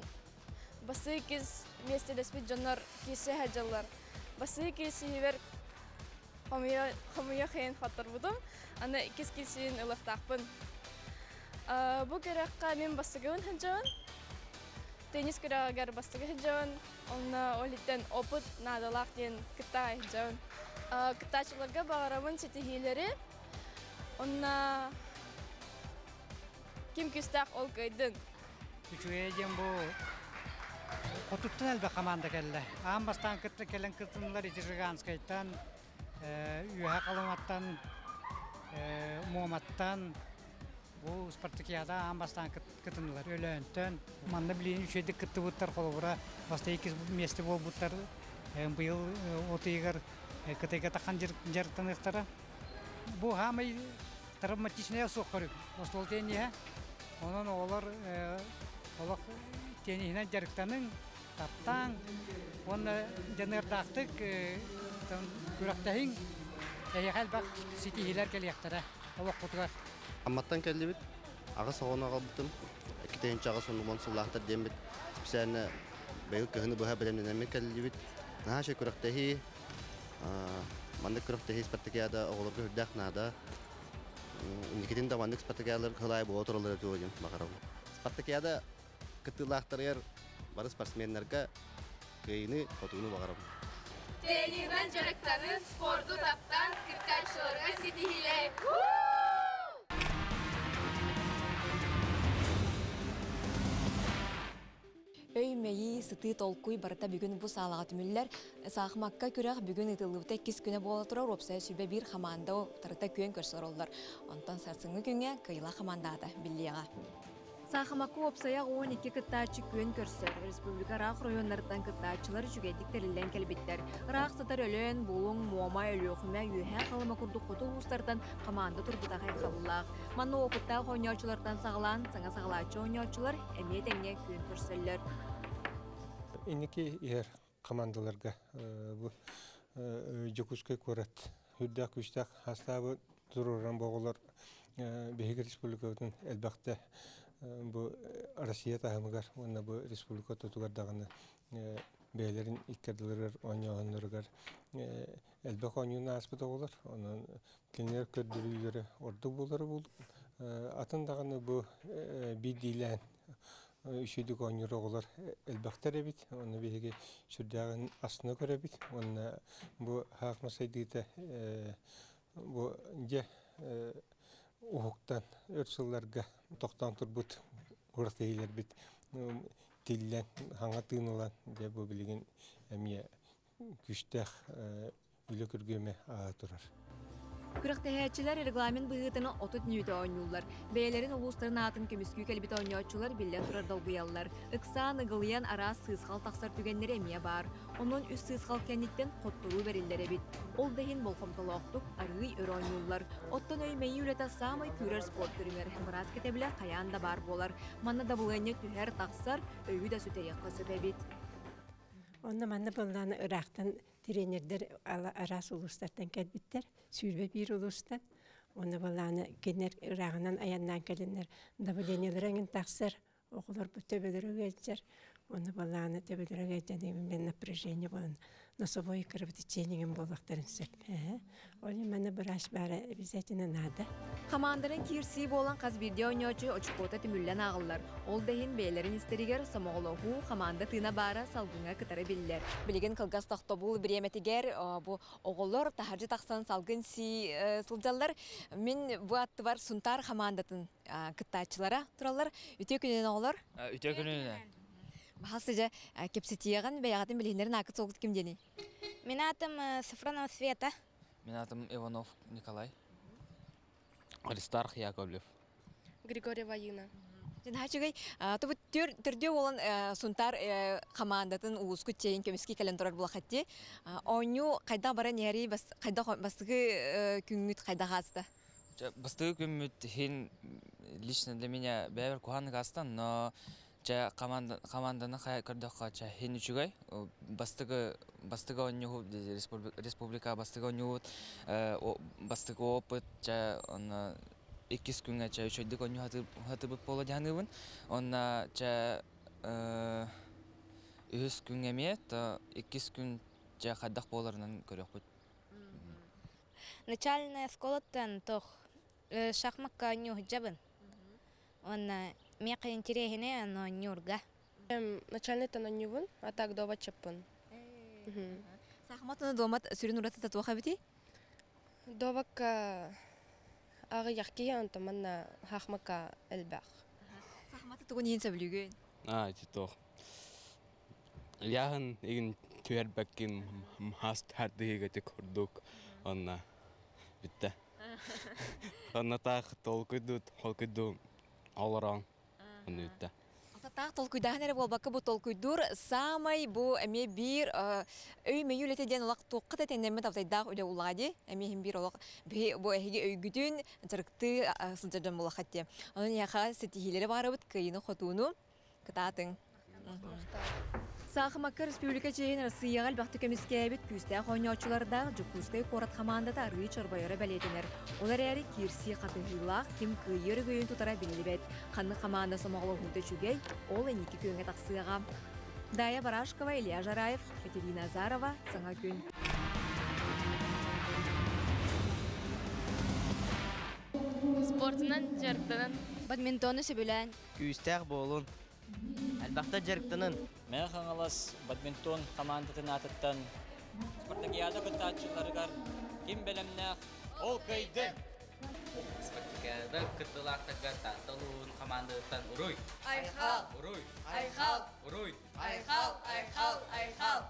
Speaker 3: Басыы кис миэстэлэспит дьоннор киирсэ сылдьаллар. Басыы киирсиһибэр хомуйа хыйан хотторбутум, аны иккис киирсиин ылыахтаахпын. Бу күрэххэ мин бастакыбын сылдьабын. Теннис күрэҕигэр бастакы сылдьабын. Онно ол иһиттэн опыт наадалаах диэн кытта сылдьабын. Кыттааччыларга баҕарабын ситиһиилэри. Онно ким күүстээх ол кыайдын.
Speaker 8: Үчүгэйэ диэн бу хотуттан элбэх хамаанда кэллэ. Аан бастаан кытта кэлэн кытыннылар ити Жиганскайтан, Үөһэ Халыматтан, Муоматтан бу спартакиада аан бастаан кытыннылар. Өлөөнтөн. Манна билигин үчүгэйдик кыттыбыттар холобура бастакы иккис миэстэ буолбуттар быйыл от ыйыгар Кытайга тахан дьарыктаныахтара. Бу хаамай травматичнайа суох көрүк. Остуол тенниһэ. Онон оҕолор олох тенниһинэн дьарыктаныҥ, таптааҥ уонна дьаныардаахтык күрэхтэһиҥ. Эһиэхэ элбэх ситиһиилэр кэлиэхтэрэ олоххутугар.
Speaker 10: Амматтан кэллибит. Аҕыс оҕону аҕалбытым. 2008 сыллаахтар диэммит специально быйыл кыһыны быһа бэлэмнэнэммит кэллибит. Наһаа үчүгэй күрэхтэһии. Маннык күрэхтэһии спартакиада оҕолорго үрдээх наада. Инникитин да маннык спартакиадалар кылаай буола тураллара дуо диэн баҕарабын. Спартакиада кыттыылаахтарыгар бары спортсменнарга кыайыыны, хотууну баҕарабын.
Speaker 11: Тренинэн дьарыктанын, спорду таптаан, кыттааччыларга ситиһиилэри!
Speaker 20: Өй-мэйии, сытыы толкуй барыта бүгүн бу саалаҕа түмүллэр. Саахымакка күрэх бүгүн ыытыллыбыта иккис күнэ буола турар уопсайа сүбэ биир хамаанда утарыта күөн көрсөр олороллор. Онтон сарсыҥҥы күҥҥэ кыайыылаах хамаанда аата биллиэҕэ. Саахымакка уопсайа 12 кыттааччы күөн көрсөр. Республика ыраах оройуоннарыттан кыттааччылар үчүгэйдик тэриллэн кэлбиттэр. Ыраах сытар Өлөөн, Булуҥ, Муома, Өлүөхүмэ, Үөһээ Халыма курдук хоту улуустартан хамаанда турбута хайҕабыллаах. Манна опыттаах оонньооччулартан саҕалаан, саҥа саҕалааччы оонньооччулар эмиэ тэҥҥэ күөн көрсөллөр.
Speaker 12: Инники иһэр командаларга бу Дьокуускай куорат үрдээх күүстээх хастаабы туруоран боҕолор биһиги республикабытын элбэхтэ бу Россия таһымыгар уонна бу республика тутугар даҕаны бэйэлэрин икки ардыларыгар оонньооһуннарыгар элбэх оонньууну ааспыт оҕолор. Онон кинилэр көрдөрүүлэрэ ордук буолара буолуо. Атын даҕаны бу биирдиилээн үчүгүйдүк оонньуур оҕолор элбэхтэр эбит. Онно биһиги сүрдээҕин астына көрөбүт. Уонна бу хаахма сайдыыта бу дьэ уһуктан өр сылларга тохтоон турбут күрэхтэһиилэрбит тиллэн, хаҥа тыын ылан дьэ бу билигин эмиэ күүстээх үлэ күргүөмэ ааһа турар.
Speaker 20: Күрэхтэһээччилэр регламент быһыытынан 30 мүнүүтэ оонньууллар. Бэйэлэрин улуустарын аатын көмүскүү кэлбит оонньооччулар биллэн турар долгуйаллар. Ыксаан, ыгылыйан араас сыысхал тахсар түгэннэрэ эмиэ баар. Онон үс сыысхал кэнниттэн хотторуу бэриллэр эбит. Ол да иһин болҕомтолоохтук арыый өр оонньууллар. Оттон өй-мэйии үлэтэ саамай күүрэр спорт көрүҥэр. Быраас кэтэбилэ хайаан да баар буолар. Манна дабылыанньа түһэр-тахсар, өйү да сүтэриэххэ сөп эбит.
Speaker 26: Онно манна былааны ыраахтан тренердэр араас улуустартан кэлбиттэр, 21 улуустан. Онно былааны кинилэр ырааҕынан айаннаан кэлиннэр давлениелара эҥин тахсар, оҕолорбут төбөлөрө ыалдьар. Онно былааны төбөлөрө ыалдьан напряжение буолан носовой кровотечением буолуохтарын сөп. Ол иһин манна быраас баара обязательно наада.
Speaker 20: Хамаанданан киирсии буолан хас биирдии оонньооччу очукуота түмүллэн ааҕыллар. Ол да иһин бэйэлэрин истэригэр сомоҕолоһуу, хамаанда тыына баара салгыҥҥа кытары биллэр. Билигин кылгас тохтобул бириэмэтигэр бу оҕолор таһырдьа тахсан салгын сии сылдьаллар. Мин бу аттыбар Сунтаар хамаандатын кыттааччылара тураллар. Үтүө күнүнэн оҕолор.
Speaker 22: Үтүө күнүнэн.
Speaker 20: Баһас дьэ кэпсэтиэҕин бэйэҕитин билиһиннэрин аакыт суолгут ким диэний?
Speaker 27: Мин аатым Сафронова Света.
Speaker 4: Мин атым Иванов Николай. Аристарх Яковлев.
Speaker 13: Григорьева Юна.
Speaker 19: Наһаа Тобу төрдүө болан Сунтар командатын улуускут чейин көмүскэ кэлэн турар булахатти. Оонньуу хайдах баран иһэрий, хайдах бастакы күҥҥүт хайдах ааста?
Speaker 4: Бастакы күммүт хин лично для меня бэйэбэр куһаҕаннык ааста, но чэ команда команданы көрдөххө чэ хин үчүгэй. Бастакы бастакы оонньуу республика бастакы оонньуубут бастакы опыт чэ онно иккис күҥҥэ чэ үчүгэйдик оонньуу сатыыбыт буолла дии саныыбын. Онно чэ үһүс күҥҥэ эмиэ то иккис күн чэ хайдах буоларынан көрүөхпүт.
Speaker 15: Начальная школаттан тох шахмакка оонньуу сылдьабын. Уонна миэхэ интэриэһинэй аны оонньуурга.
Speaker 13: Начальныйтан оонньуубун, а так дуобат чаппын.
Speaker 19: Сахамат уонна дуомат сүрүн уратыта туох эбитий?
Speaker 13: Дуобакка аҕыйах киһи, онтон манна хахмакка элбэх.
Speaker 19: Сахаматы тугун иһин сөбүлүүгүн?
Speaker 16: Аа, ити туох. Яһын игин түһэрбэккин хас тардыһыыга ити курдук онно бүттэ. Онно таах толкуйду толкуйду олорон онно бүттэ.
Speaker 19: Таах толкуйдааһын эрэ буолбакка бу толкуйдуур саамай бу эмиэ биир өй-мэйии үлэтэ диэн олох туохха да тэҥнэммэт абытайдаах үлэ улаҕа дии. Эмиэ иһин биир олох биһи бу эһиги өйгүтүн дьарыктыы сылдьар дьон буолаххат дии. Онон эһиэхэ ситиһиилэри баҕарабыт, кыайыыны-хотууну кытаатыҥ. Саахымакка республика чиэһин Россияҕа элбэхтик көмүскээбит күүстээх оонньооччулардаах Дьокуускай куорат хамаандата арыый чорбойоро бэлиэтэнэр. Ол эрээри киирсии хатыһыылаах, ким кыайыы өрөгөйүн тутара биллибэт. Ханнык хамаанда сомоҕолоһуута үчүгэй, ол инники күөҥҥэ тахсыаҕа. Дая Барашкова, Илья Жараев, Катерина Азарова, Саҥа күн.
Speaker 3: Спортунан дьарыктанан.
Speaker 15: Бадминтону сөбүлээн.
Speaker 17: Күүстээх буолун. Элбэхтэ дьарыктанын.
Speaker 21: Мэҥэ Хаҥалас бадминтон хамаандатын аатыттан спартакиада кыттааччыларыгар ким бэлэмнээх, ол кыайдын!
Speaker 18: Спартакиада кыттыылаахтарга Таатта улууһун хамаандатыттан уруй!
Speaker 11: Айхал!
Speaker 18: Уруй!
Speaker 11: Айхал!
Speaker 18: Уруй!
Speaker 11: Айхал! Айхал! Айхал!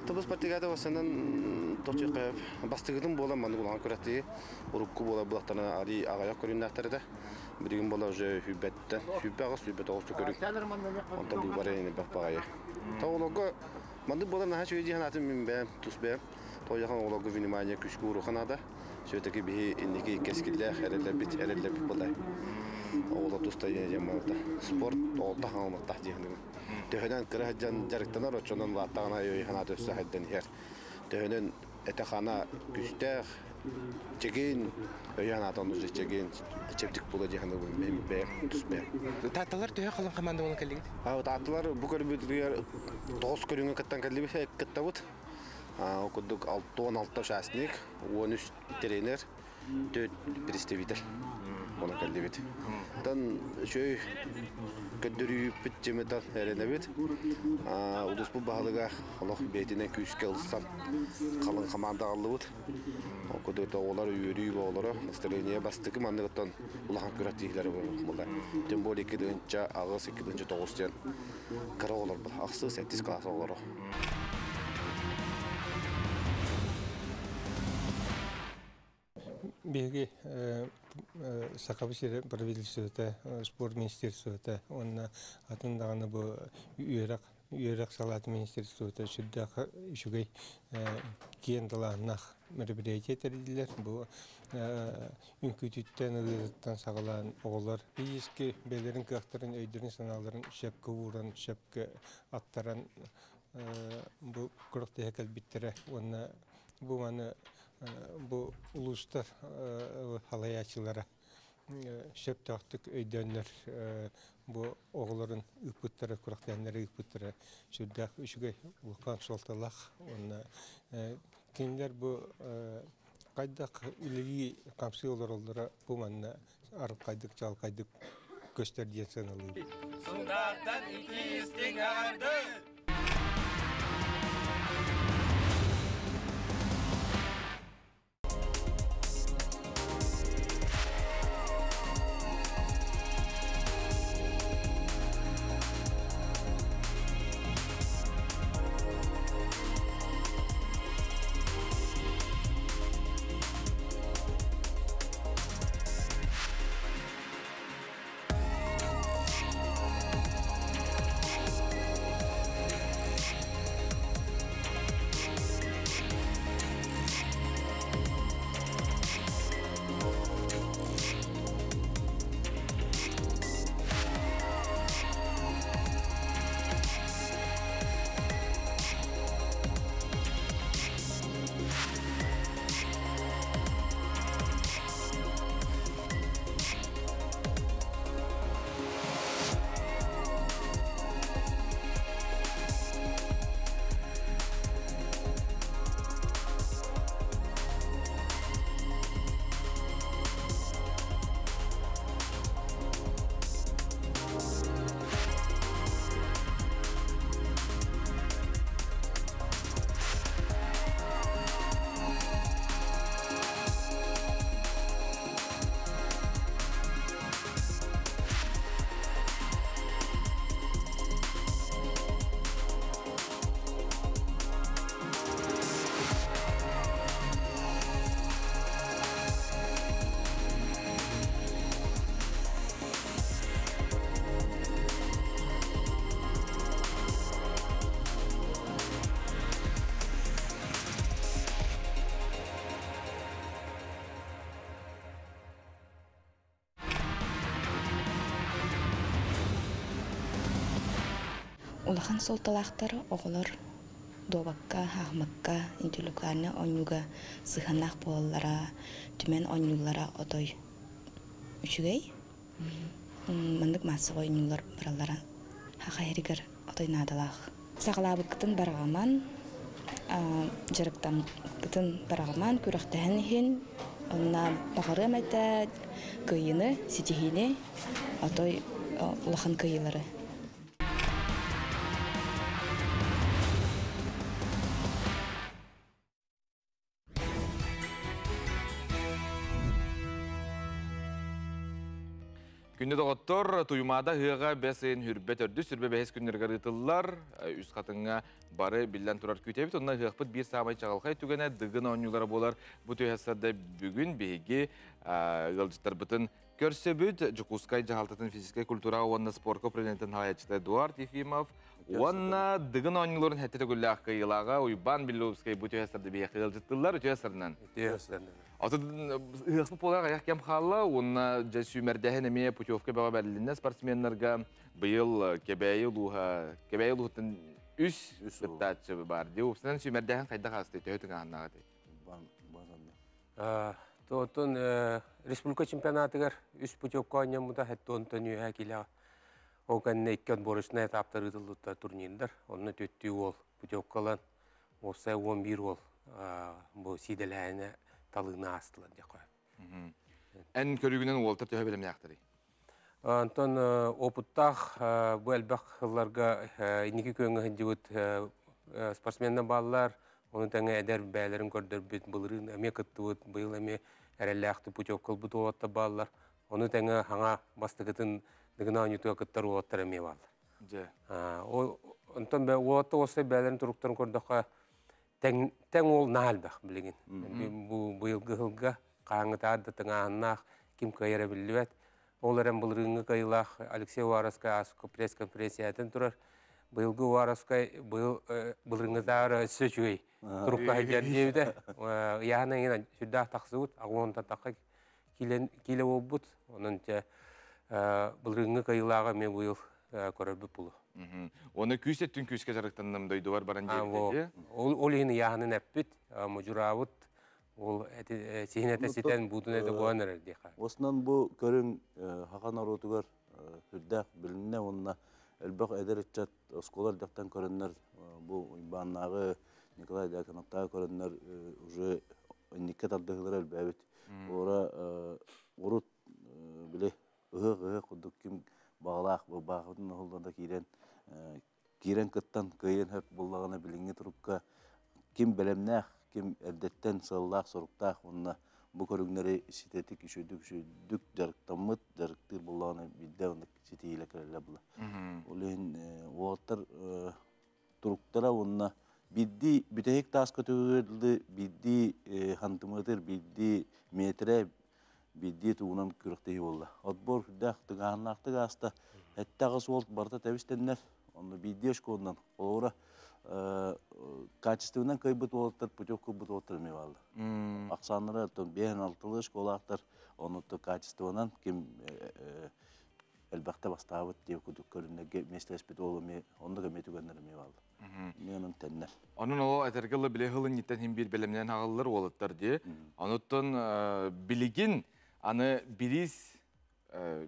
Speaker 10: Тобус партигата басынан тохчуйкайып бастыгытын буолан маннык улахан күрэхтии урукку буола булахтарына ари аҕайах көрүннэхтэрэ билигин буола уже сүүрбэттэн 28 29 көрүҥ онтон бу бары элбэх баҕайы тоҕолорго маннык буолар наһаа үчүгэй дии санаатым мин бэйэм тус бэйэм тоҕо оҕолорго внимание күүскэ ууруха наада все-таки биһи инники кэскиллээх эрэллэрбит эрэллэрбит буолай оҕолор туста диэн барда спорт оҕолто хаҥалматтах диэхнигин төһөнөн кыра сылдьан дьарыктанар оччонон улааттаҕына өй санаата өссө сайдан иһэр төһөнөн этэ-хаана күүстээх чэгиин өйө санаата онно чэгиин чэбдик буола дии саныыбын мин бэйэм тус бэйэм.
Speaker 27: Таатталар төһө халыҥ команда буолан кэллигит?
Speaker 10: Таатталар бу көрбүтүгэр тоҕус көрүҥҥэ кыттан кэллибит кыттабыт. Ол курдук 66 участник, 13 тренер, төрт представитель буолан кэллибит. Оттон үчүгэй көрдөрүүппүт дьимитан эрэнэбит. Улууспут баһылыга олох бэйэтинэн күүскэ ылсан халыҥ хамаанда аҕаллыбыт. Ол курдук оҕолор үөрүү оҕолоро настроение бастакы манныгыттан улахан күрэхтэһиилэр буолла. Тем более 2-8, 2-9 диэн кыра оҕолор ахсыс, сэттис класс оҕолоро.
Speaker 12: Биһиги Сахабыт сирэ правительствота, спорт министерствота уонна атын даҕаны бу үөрэх үөрэх салаатын министерствота сүрдээх үчүгэй киэн далааһыннаах мероприятие тэрийдилэр. Бу үҥкүүтүттэн, ырыатыттан саҕалаан оҕолор физически бэйэлэрин кыахтарын, өйдөрүн-санааларын сөпкө ууран, сөпкө аттаран бу күрэхтэһэ кэлбиттэрэ уонна бу маны бу улуустар салайааччылара сөптөөхтүк өйдөөннөр бу оҕолорун ыыппыттара, күрэхтэһиннэри ыыппыттара сүрдээх үчүгэй улахан суолталаах уонна кинилэр бу хайдах үлэлии хамсыы олороллоро бу манна арылхайдык чаҕылхайдык көстөр диэн сыаналыыбын.
Speaker 1: Сунтаартан итии истиҥ эҕэрдэ!
Speaker 2: Улахан суолталаахтар оҕолор дуобакка, хаахмакка, интеллектуальнай оонньууга сыһыаннаах буолаллара, түмэн оонньууллара отой үчүгэй. Маннык маассабай оонньуулар бараллара саха иһигэр отой наадалаах. Саҕалаабыккытын барҕаман, дьарыктаммыккытын барҕаман, күрэхтэһэн иһин, онно баҕарыам этэ кыайыыны, ситиһиини, отой улахан кыайыылары.
Speaker 1: Күндү доҕоттор, Туймаада ыһыаҕа бэс ыйын хүрбэ төрдүс, сүрбэ бэһис күннэригэр ыытыллар. Үс хатыҥҥа бары биллэн турар күүтэбит. Онно ыһыахпыт биир саамай чаҕылхай түгэнэ Дыгын оонньуулара буолар. Бу түһэ бүгүн биһиги ыалдьыттарбытын Көрсөбүт Дьокуускай дьаһалтатын физическэй культураҕа уонна спорка управлениетын салайааччыта Эдуард Ефимов уонна Дыгын оонньууларын сэттэ төгүллээх кыайыылааҕа Уйбаан Белловскай бу түһэ сырды биһиэхэ ыалдьыттыллар. Үтүө сырынан.
Speaker 5: Үтүө сырынан.
Speaker 1: Отут ыһыахпыт буолар аҕыйах кэм хаалла уонна дьэ сүүмэрдэһин эмиэ путевка бөҕө бэрилиннэ спортсменнарга. Быйыл Кэбээйи улууһа Кэбээйи улууһуттан үс кыттааччы баар. Дии уопсайынан сүүмэрдээһин хайдах аастай төһө тыҥааһыннаах этэй?
Speaker 5: Оттон республика чемпионатыгар үс путевка оонньоммута, онтон үөһэ килэ ол кэннэ икки отборочнай этаптар ыытыллыбыттар турнирдар. Онно түөттүү уол путевка ылан, уопсай 11 уол бу сиидэлээһинэ талыыны аастылар диэххэ.
Speaker 1: Эн көрүүгүнэн уолтар төһө бэлэмнээхтэрий?
Speaker 5: Онтон опыттаах бу элбэх сылларга инники күөҥҥэ сылдьыбыт спортсменнар бааллар. Ону тэҥэ эдэр бэйэлэрин көрдөрбүт, былырыын эмиэ кыттыбыт, быйыл эмиэ эрэллээхтик путевка ылбыт уолаттар бааллар. Ону тэҥэ хаҥа бастакытын Дыгына оонньуутугар кыттар уолаттар эмиэ бааллар.
Speaker 1: Дьэ.
Speaker 5: Онтон уолаттар уопсай бэйэлэрин туруктарын көрдөххө, тэҥ, тэҥ уол наһаа элбэх билигин. Бу быйылгы сылга хаһааҥҥытааҕар да тыҥааһыннаах, ким кыайара биллибэт. Ол эрэн былырыыҥҥы кыайыылаах Алексей Уваровскай ааспыкка пресс-конференциятын турар. Быйылгы Уваровскай быйыл былырыыҥҥытааҕар өссө үчүгэй турукка сылдьар диэбитэ. Ыйааһын эҥин сүрдээх тахсыбыт, аҕыс тахха киилэ буолбут. Онон дьэ былырыыҥҥы кыайыылааҕы эмиэ быйыл көрөрбүт булу.
Speaker 1: Оны күүс өттүн күүскэ дьарыктанным дойдубар баран диэбитэ.
Speaker 5: Ол иһин ыйааһынын эппит, мудьураабыт, ол сиһин этэ ситэн, буутун этэ буолан эрэр диэхэ.
Speaker 6: Осынан бу көрүҥ хаха норуотугар үрдээх билиннэ уонна элбэх эдэр ыччат оскуола эрдэхтэн көрөннөр бу Уйбааннааҕы Николай Дьяконовтааҕы көрөннөр уже инникке тардыһыылара элбээбит. Ора урут били ыһыах-ыһыах курдук ким баҕалаах баахытын оһоллор да киирэн киирэн кыттан кыайан хөп буллаҕына билиҥҥи турукка ким бэлэмнээх, ким эрдэттэн сыаллаах-соруктаах уонна бу көрүҥнэри ситэтик үчүгдүк үчүгдүк дьарыктаммыт, дьарыктыыр буоллаҕына биирдэ оннук ситиһиилэр кэлэллэр була. Ол иһин уолаттар туруктара уонна биирдии бүтэһик таас көтүгүрдү биирдии хантымыатыр биирдии метрэ биирдии тугунан күрэхтэһии буолла. Отбор сүрдээх тыҥааһыннаахтык ааста. Эттэҕэ суол барыта тэбистэннэр. Онно биирдии очконнан холобура качествынан кыайбыт уолаттар путевка ылбыт уолаттар эмиэ бааллар. Ахсааннара оттон биэһин алтылыы школаахтар оннуттан качествонан ким элбэхтэ бастаабыт диэн курдук көрүннэргэ миэстэлэспит уол эмиэ оннук эмиэ түгэннэр эмиэ бааллар. Эмиэ онон тэннэр.
Speaker 1: Онон ол этэргэ ыла били хыл инниттэн хин биир бэлэмнээн аҕаллар уолаттар дии. Онуттан билигин аны бириис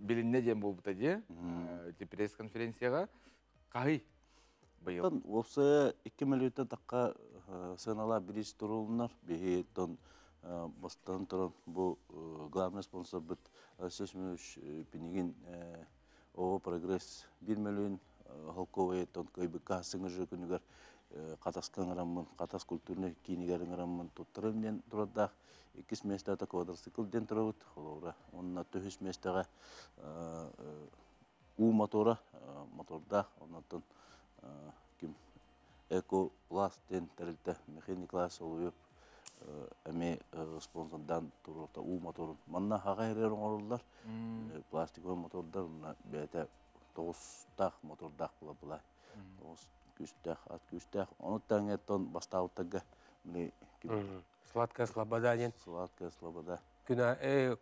Speaker 1: билиннэ диэн буолбута дии. Пресс-конференцияҕа хаһый быйыл?
Speaker 6: Уопсайа 2 мөлүйүттэн тахха сыаналаах бириис турулунар. Биһи тон бастан туран бу главный спонсорбут Алексей Семенович Пинигин ООО «Прогресс» 1 мөлүйүн холковой тон кыайбыкка сыҥыржы күнүгэр Хатаска ыҥыраммын, Хатас культурнай киинигэр ыҥыраммын туттарым диэн турардаах. Иккис миэстэҕэ квадроцикл диэн турабыт, холобура. Уонна төһүс миэстэҕэ уу мотора, мотордаах, оннуттан ким Эко Пласт диэн тэрилтэ Михаил Николаевич Соловьев эмиэ спонсордаан туруорта уу моторун. Манна хаҕа эрэр оҥоруллар пластиковай мотордар, уонна бэйэтэ тоҕустаах мотордаах була була. Тоҕус күүстээх, ат күүстээх. Ону тэҥэ бастаабыттарга
Speaker 5: Сладкая слобода диэн.
Speaker 6: Сладкая слобода.
Speaker 5: Күн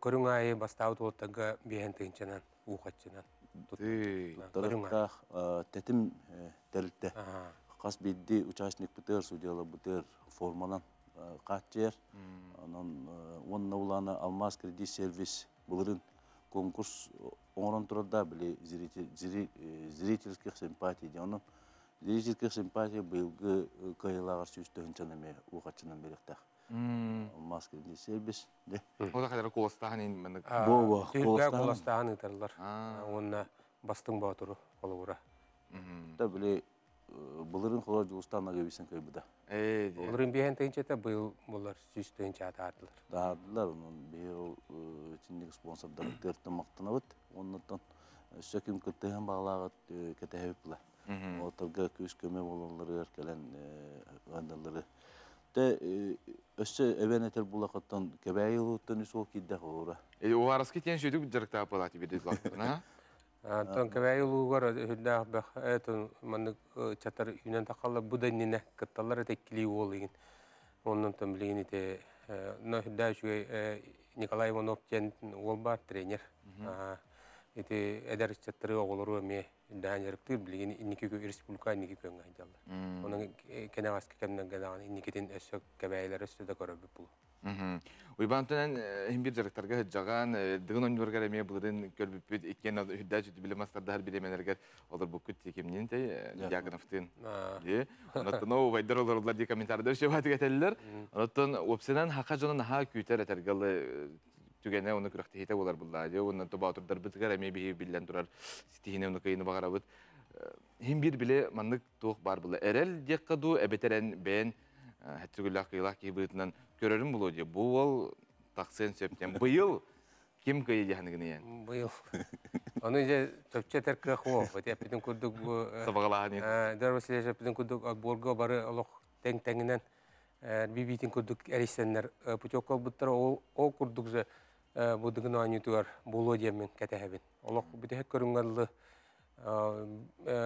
Speaker 5: көрүҥ аайы бастаабыт уолаттарга биэһэн тыһыынчанан, уу хаччынан.
Speaker 6: Туттарыктаах тэтим тэрилтэ. Хас биирдии участникпытыгар, судьяларбытыгар форманан хааччыйар. Онон уонна улаана Алмаз кредит сервис былырын конкурс оҥорон турарда били зрительских симпатий диэн. Онон зрительских симпатий быйылгы кыайыылааҕар 100 тыһыынчаны эмиэ уухаччынан биэриэхтээх. Алмаз кредит сервис.
Speaker 1: Ол хадара куоластааһын ин маннык.
Speaker 6: Бо
Speaker 5: Түһүлгэ куоластааһын ыыталлар. Уонна бастыҥ боотуру холобура.
Speaker 6: Та били былырын холор Дьулустаан Ноговицын кыайбыта.
Speaker 5: Былырын 5 тыһыынчата, быйыл булар 100 тыһыынча атаардылар.
Speaker 6: Даардылар, онон биһи ол итинник спонсордарбытыгар махтанабыт. Оннуттан өссө ким кыттыһан баҕалааҕыт кэтэһэбит була. Оторго күүс көмө бололларыгар кэлэн ыандаллары. Те өссө эбен этер булакыттан кэбээйи улууттан үс ол киирдэх олура.
Speaker 1: Уараски тиэн сүйдүк жарыктаап болаати бири лактына.
Speaker 5: Антон кэбээйи улуугар хүндээх бэх этон маннык чатар үүнэн тахалла бу да иннинэ кытталлар этеккили уол игин. Оннон тон билигин ите но хүндээх үчүгэй Николай Иванов диэн уол бар тренер. Ити эдэр чаттары оҕолору эмиэ хүндээн жарыктыыр билигин инники республика инники көҥҥө дьаллар. Онон кенегаски кемнерге даҕаны инникитин өссө кэбээйилер өссө да көрөбүт булу.
Speaker 1: Уйбаантынан хим бир жарыктарга хыджаган, дыгын ойнургар эме былырын көрбүппүт, иккен хүддә жүтү биле мастардахар билеменергер олор буккут текемнин те Дьяконовтын. Ди. Онотон о вайдар олорлар ди комментарийдар шебаты кетеллер. Онотон опсенан хака жонун ха күтер этергалы түгене оны күрәхтехите болар булла. Ди оннан тобатурдар бытыгар эме бихи биллен турар ситихине оны кыйыны багарабыт. Хим бир биле маннык туох бар була. Эрел деккаду эбетерен бен хәттүгүллах кыйлах кибытынан көрөрүм булу ди. Бу ол тақсен сөптен. Быйыл ким кыйы дияныгын
Speaker 5: Быйыл. Аны же төпче терке хо, бит эпитин курдук бу.
Speaker 1: Сабагалаһын.
Speaker 5: Дәр Васильевич эпитин курдук отборга бары олох тең теңинен бибитин курдук эрисеннер путевка буттар ол ол курдук же бу дыгын анютугар боло диэмин кетехебин. Олох битеhe көрүнгәллы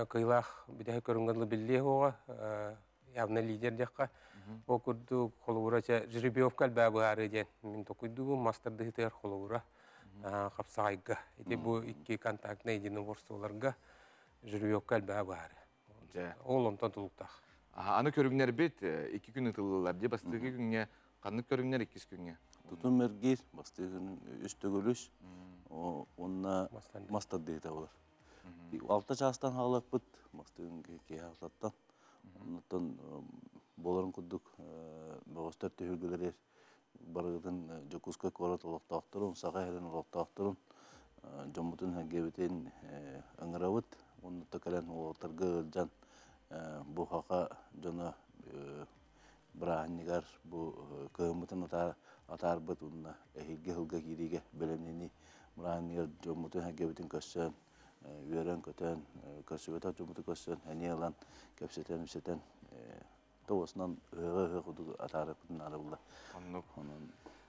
Speaker 5: кыйлах битеhe көрүнгәллы билли хога явно лидер дякка. О курдук холура жеребьевка бабы ден. Мин токуйду мастер дыхтер холура капсайга. Ити бу икки контактный единоборстволарга жеребьевка бабы. Ол онтон тулуктах.
Speaker 1: Аны көрүңнер бит, 2 күн ытылылар ди, бастыгы күнгө каннык көрүңнер, иккис күнгө?
Speaker 6: Тутум мергир, бастыгын үс төгөлүс, онна мастер дейте болар. 6 частан халакпыт, бастыгын кеһалтаттан. Оннотон боларын курдук бөҕөстөр түһүлгүлэр барыгытын Дьокуускай куорат олохтоохторун, Саха сирин олохтоохторун, дьоммутун хэггэбитин ыҥырабыт. Оннута кэлэн уолаттарга ыалдьан бу хака дьоно бырааһынньыгар бу кыһыммытын атаарбыт уонна эһиги сылга киириигэ бэлэмнини бырааһынньыгар дьоммутун хэггэбитин көрсөн, үөрэн-көтөн, көрсүбэтэх дьоммутун көрсөн, эниэ ылан, кэпсэтэн, үсэтэн, тоҕусунан ыһыҕы кудук атаарыппытын арабылла.
Speaker 1: Оннук.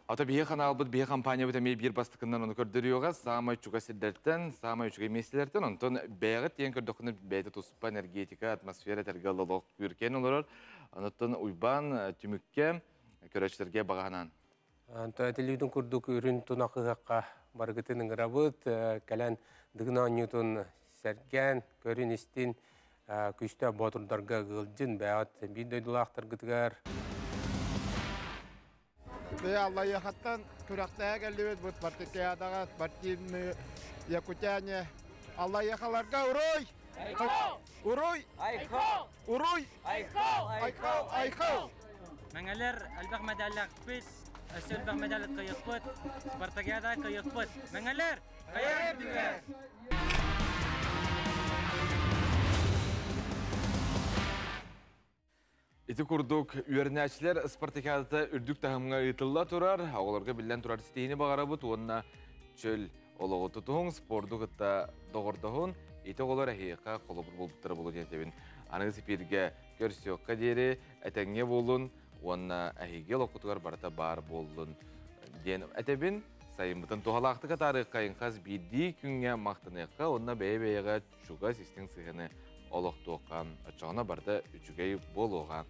Speaker 1: Ата бие каналбыт, бие компания бит эми бир бастыкынан оны көрдөрүөҕэ, самай чуга сирдертен, самай үчүгэй меселертен, онтон бэҕит диэн көрдөхүнэ бэйте туспа энергетика, атмосфера терге лолох күркен олорор. Онтон Уйбан түмүккэ көрөчтөргө баганан.
Speaker 5: Онтон телевиден курдук үрүн тунакыгакка баргытын ыңырабыт, кэлэн дыгына онньутун сэргэн, көрүн истин, күстө ботурдарга гылдьын бэҕит биир дойдулаахтаргытыгар.
Speaker 7: Аллайыахаттан күрэхтэһэ кэллибит бу спартакиадаҕа спортивные якутяне. Аллайыахаларга уруй! Уруй! Уруй! Айхал! Айхал!
Speaker 18: Мэҥэлэр элбэх медаллаахпыт, өссө элбэх медаль кыайыахпыт, спартакиада кыайыахпыт. Мэҥэлэр! Хайа.
Speaker 1: Ити курдук үөрнәчләр спартакиадата үрдүк таһымга ыытылла турар, оҕолорго биллэн турар ситиһиини баҕарабыт уонна чөл олоҕу тутуһуҥ, спорду кытта доҕордоһун, ити оҕолор эһиэхэ холобур буолбуттара буолуо диэн этэбин. Аныгы эфиргэ көрсүөххэ диэри этэҥҥэ буолун уонна эһиги олоххутугар барыта баар буоллун диэн этэбин. Сайыммытын туһалаахтык атаарыаххайын, хас биирдии күҥҥэ махтаныахха уонна бэйэ-бэйэҕэ чугас истиҥ сыһыаны олохтуохха, оччоҕуна барыта үчүгэй буолуоҕа.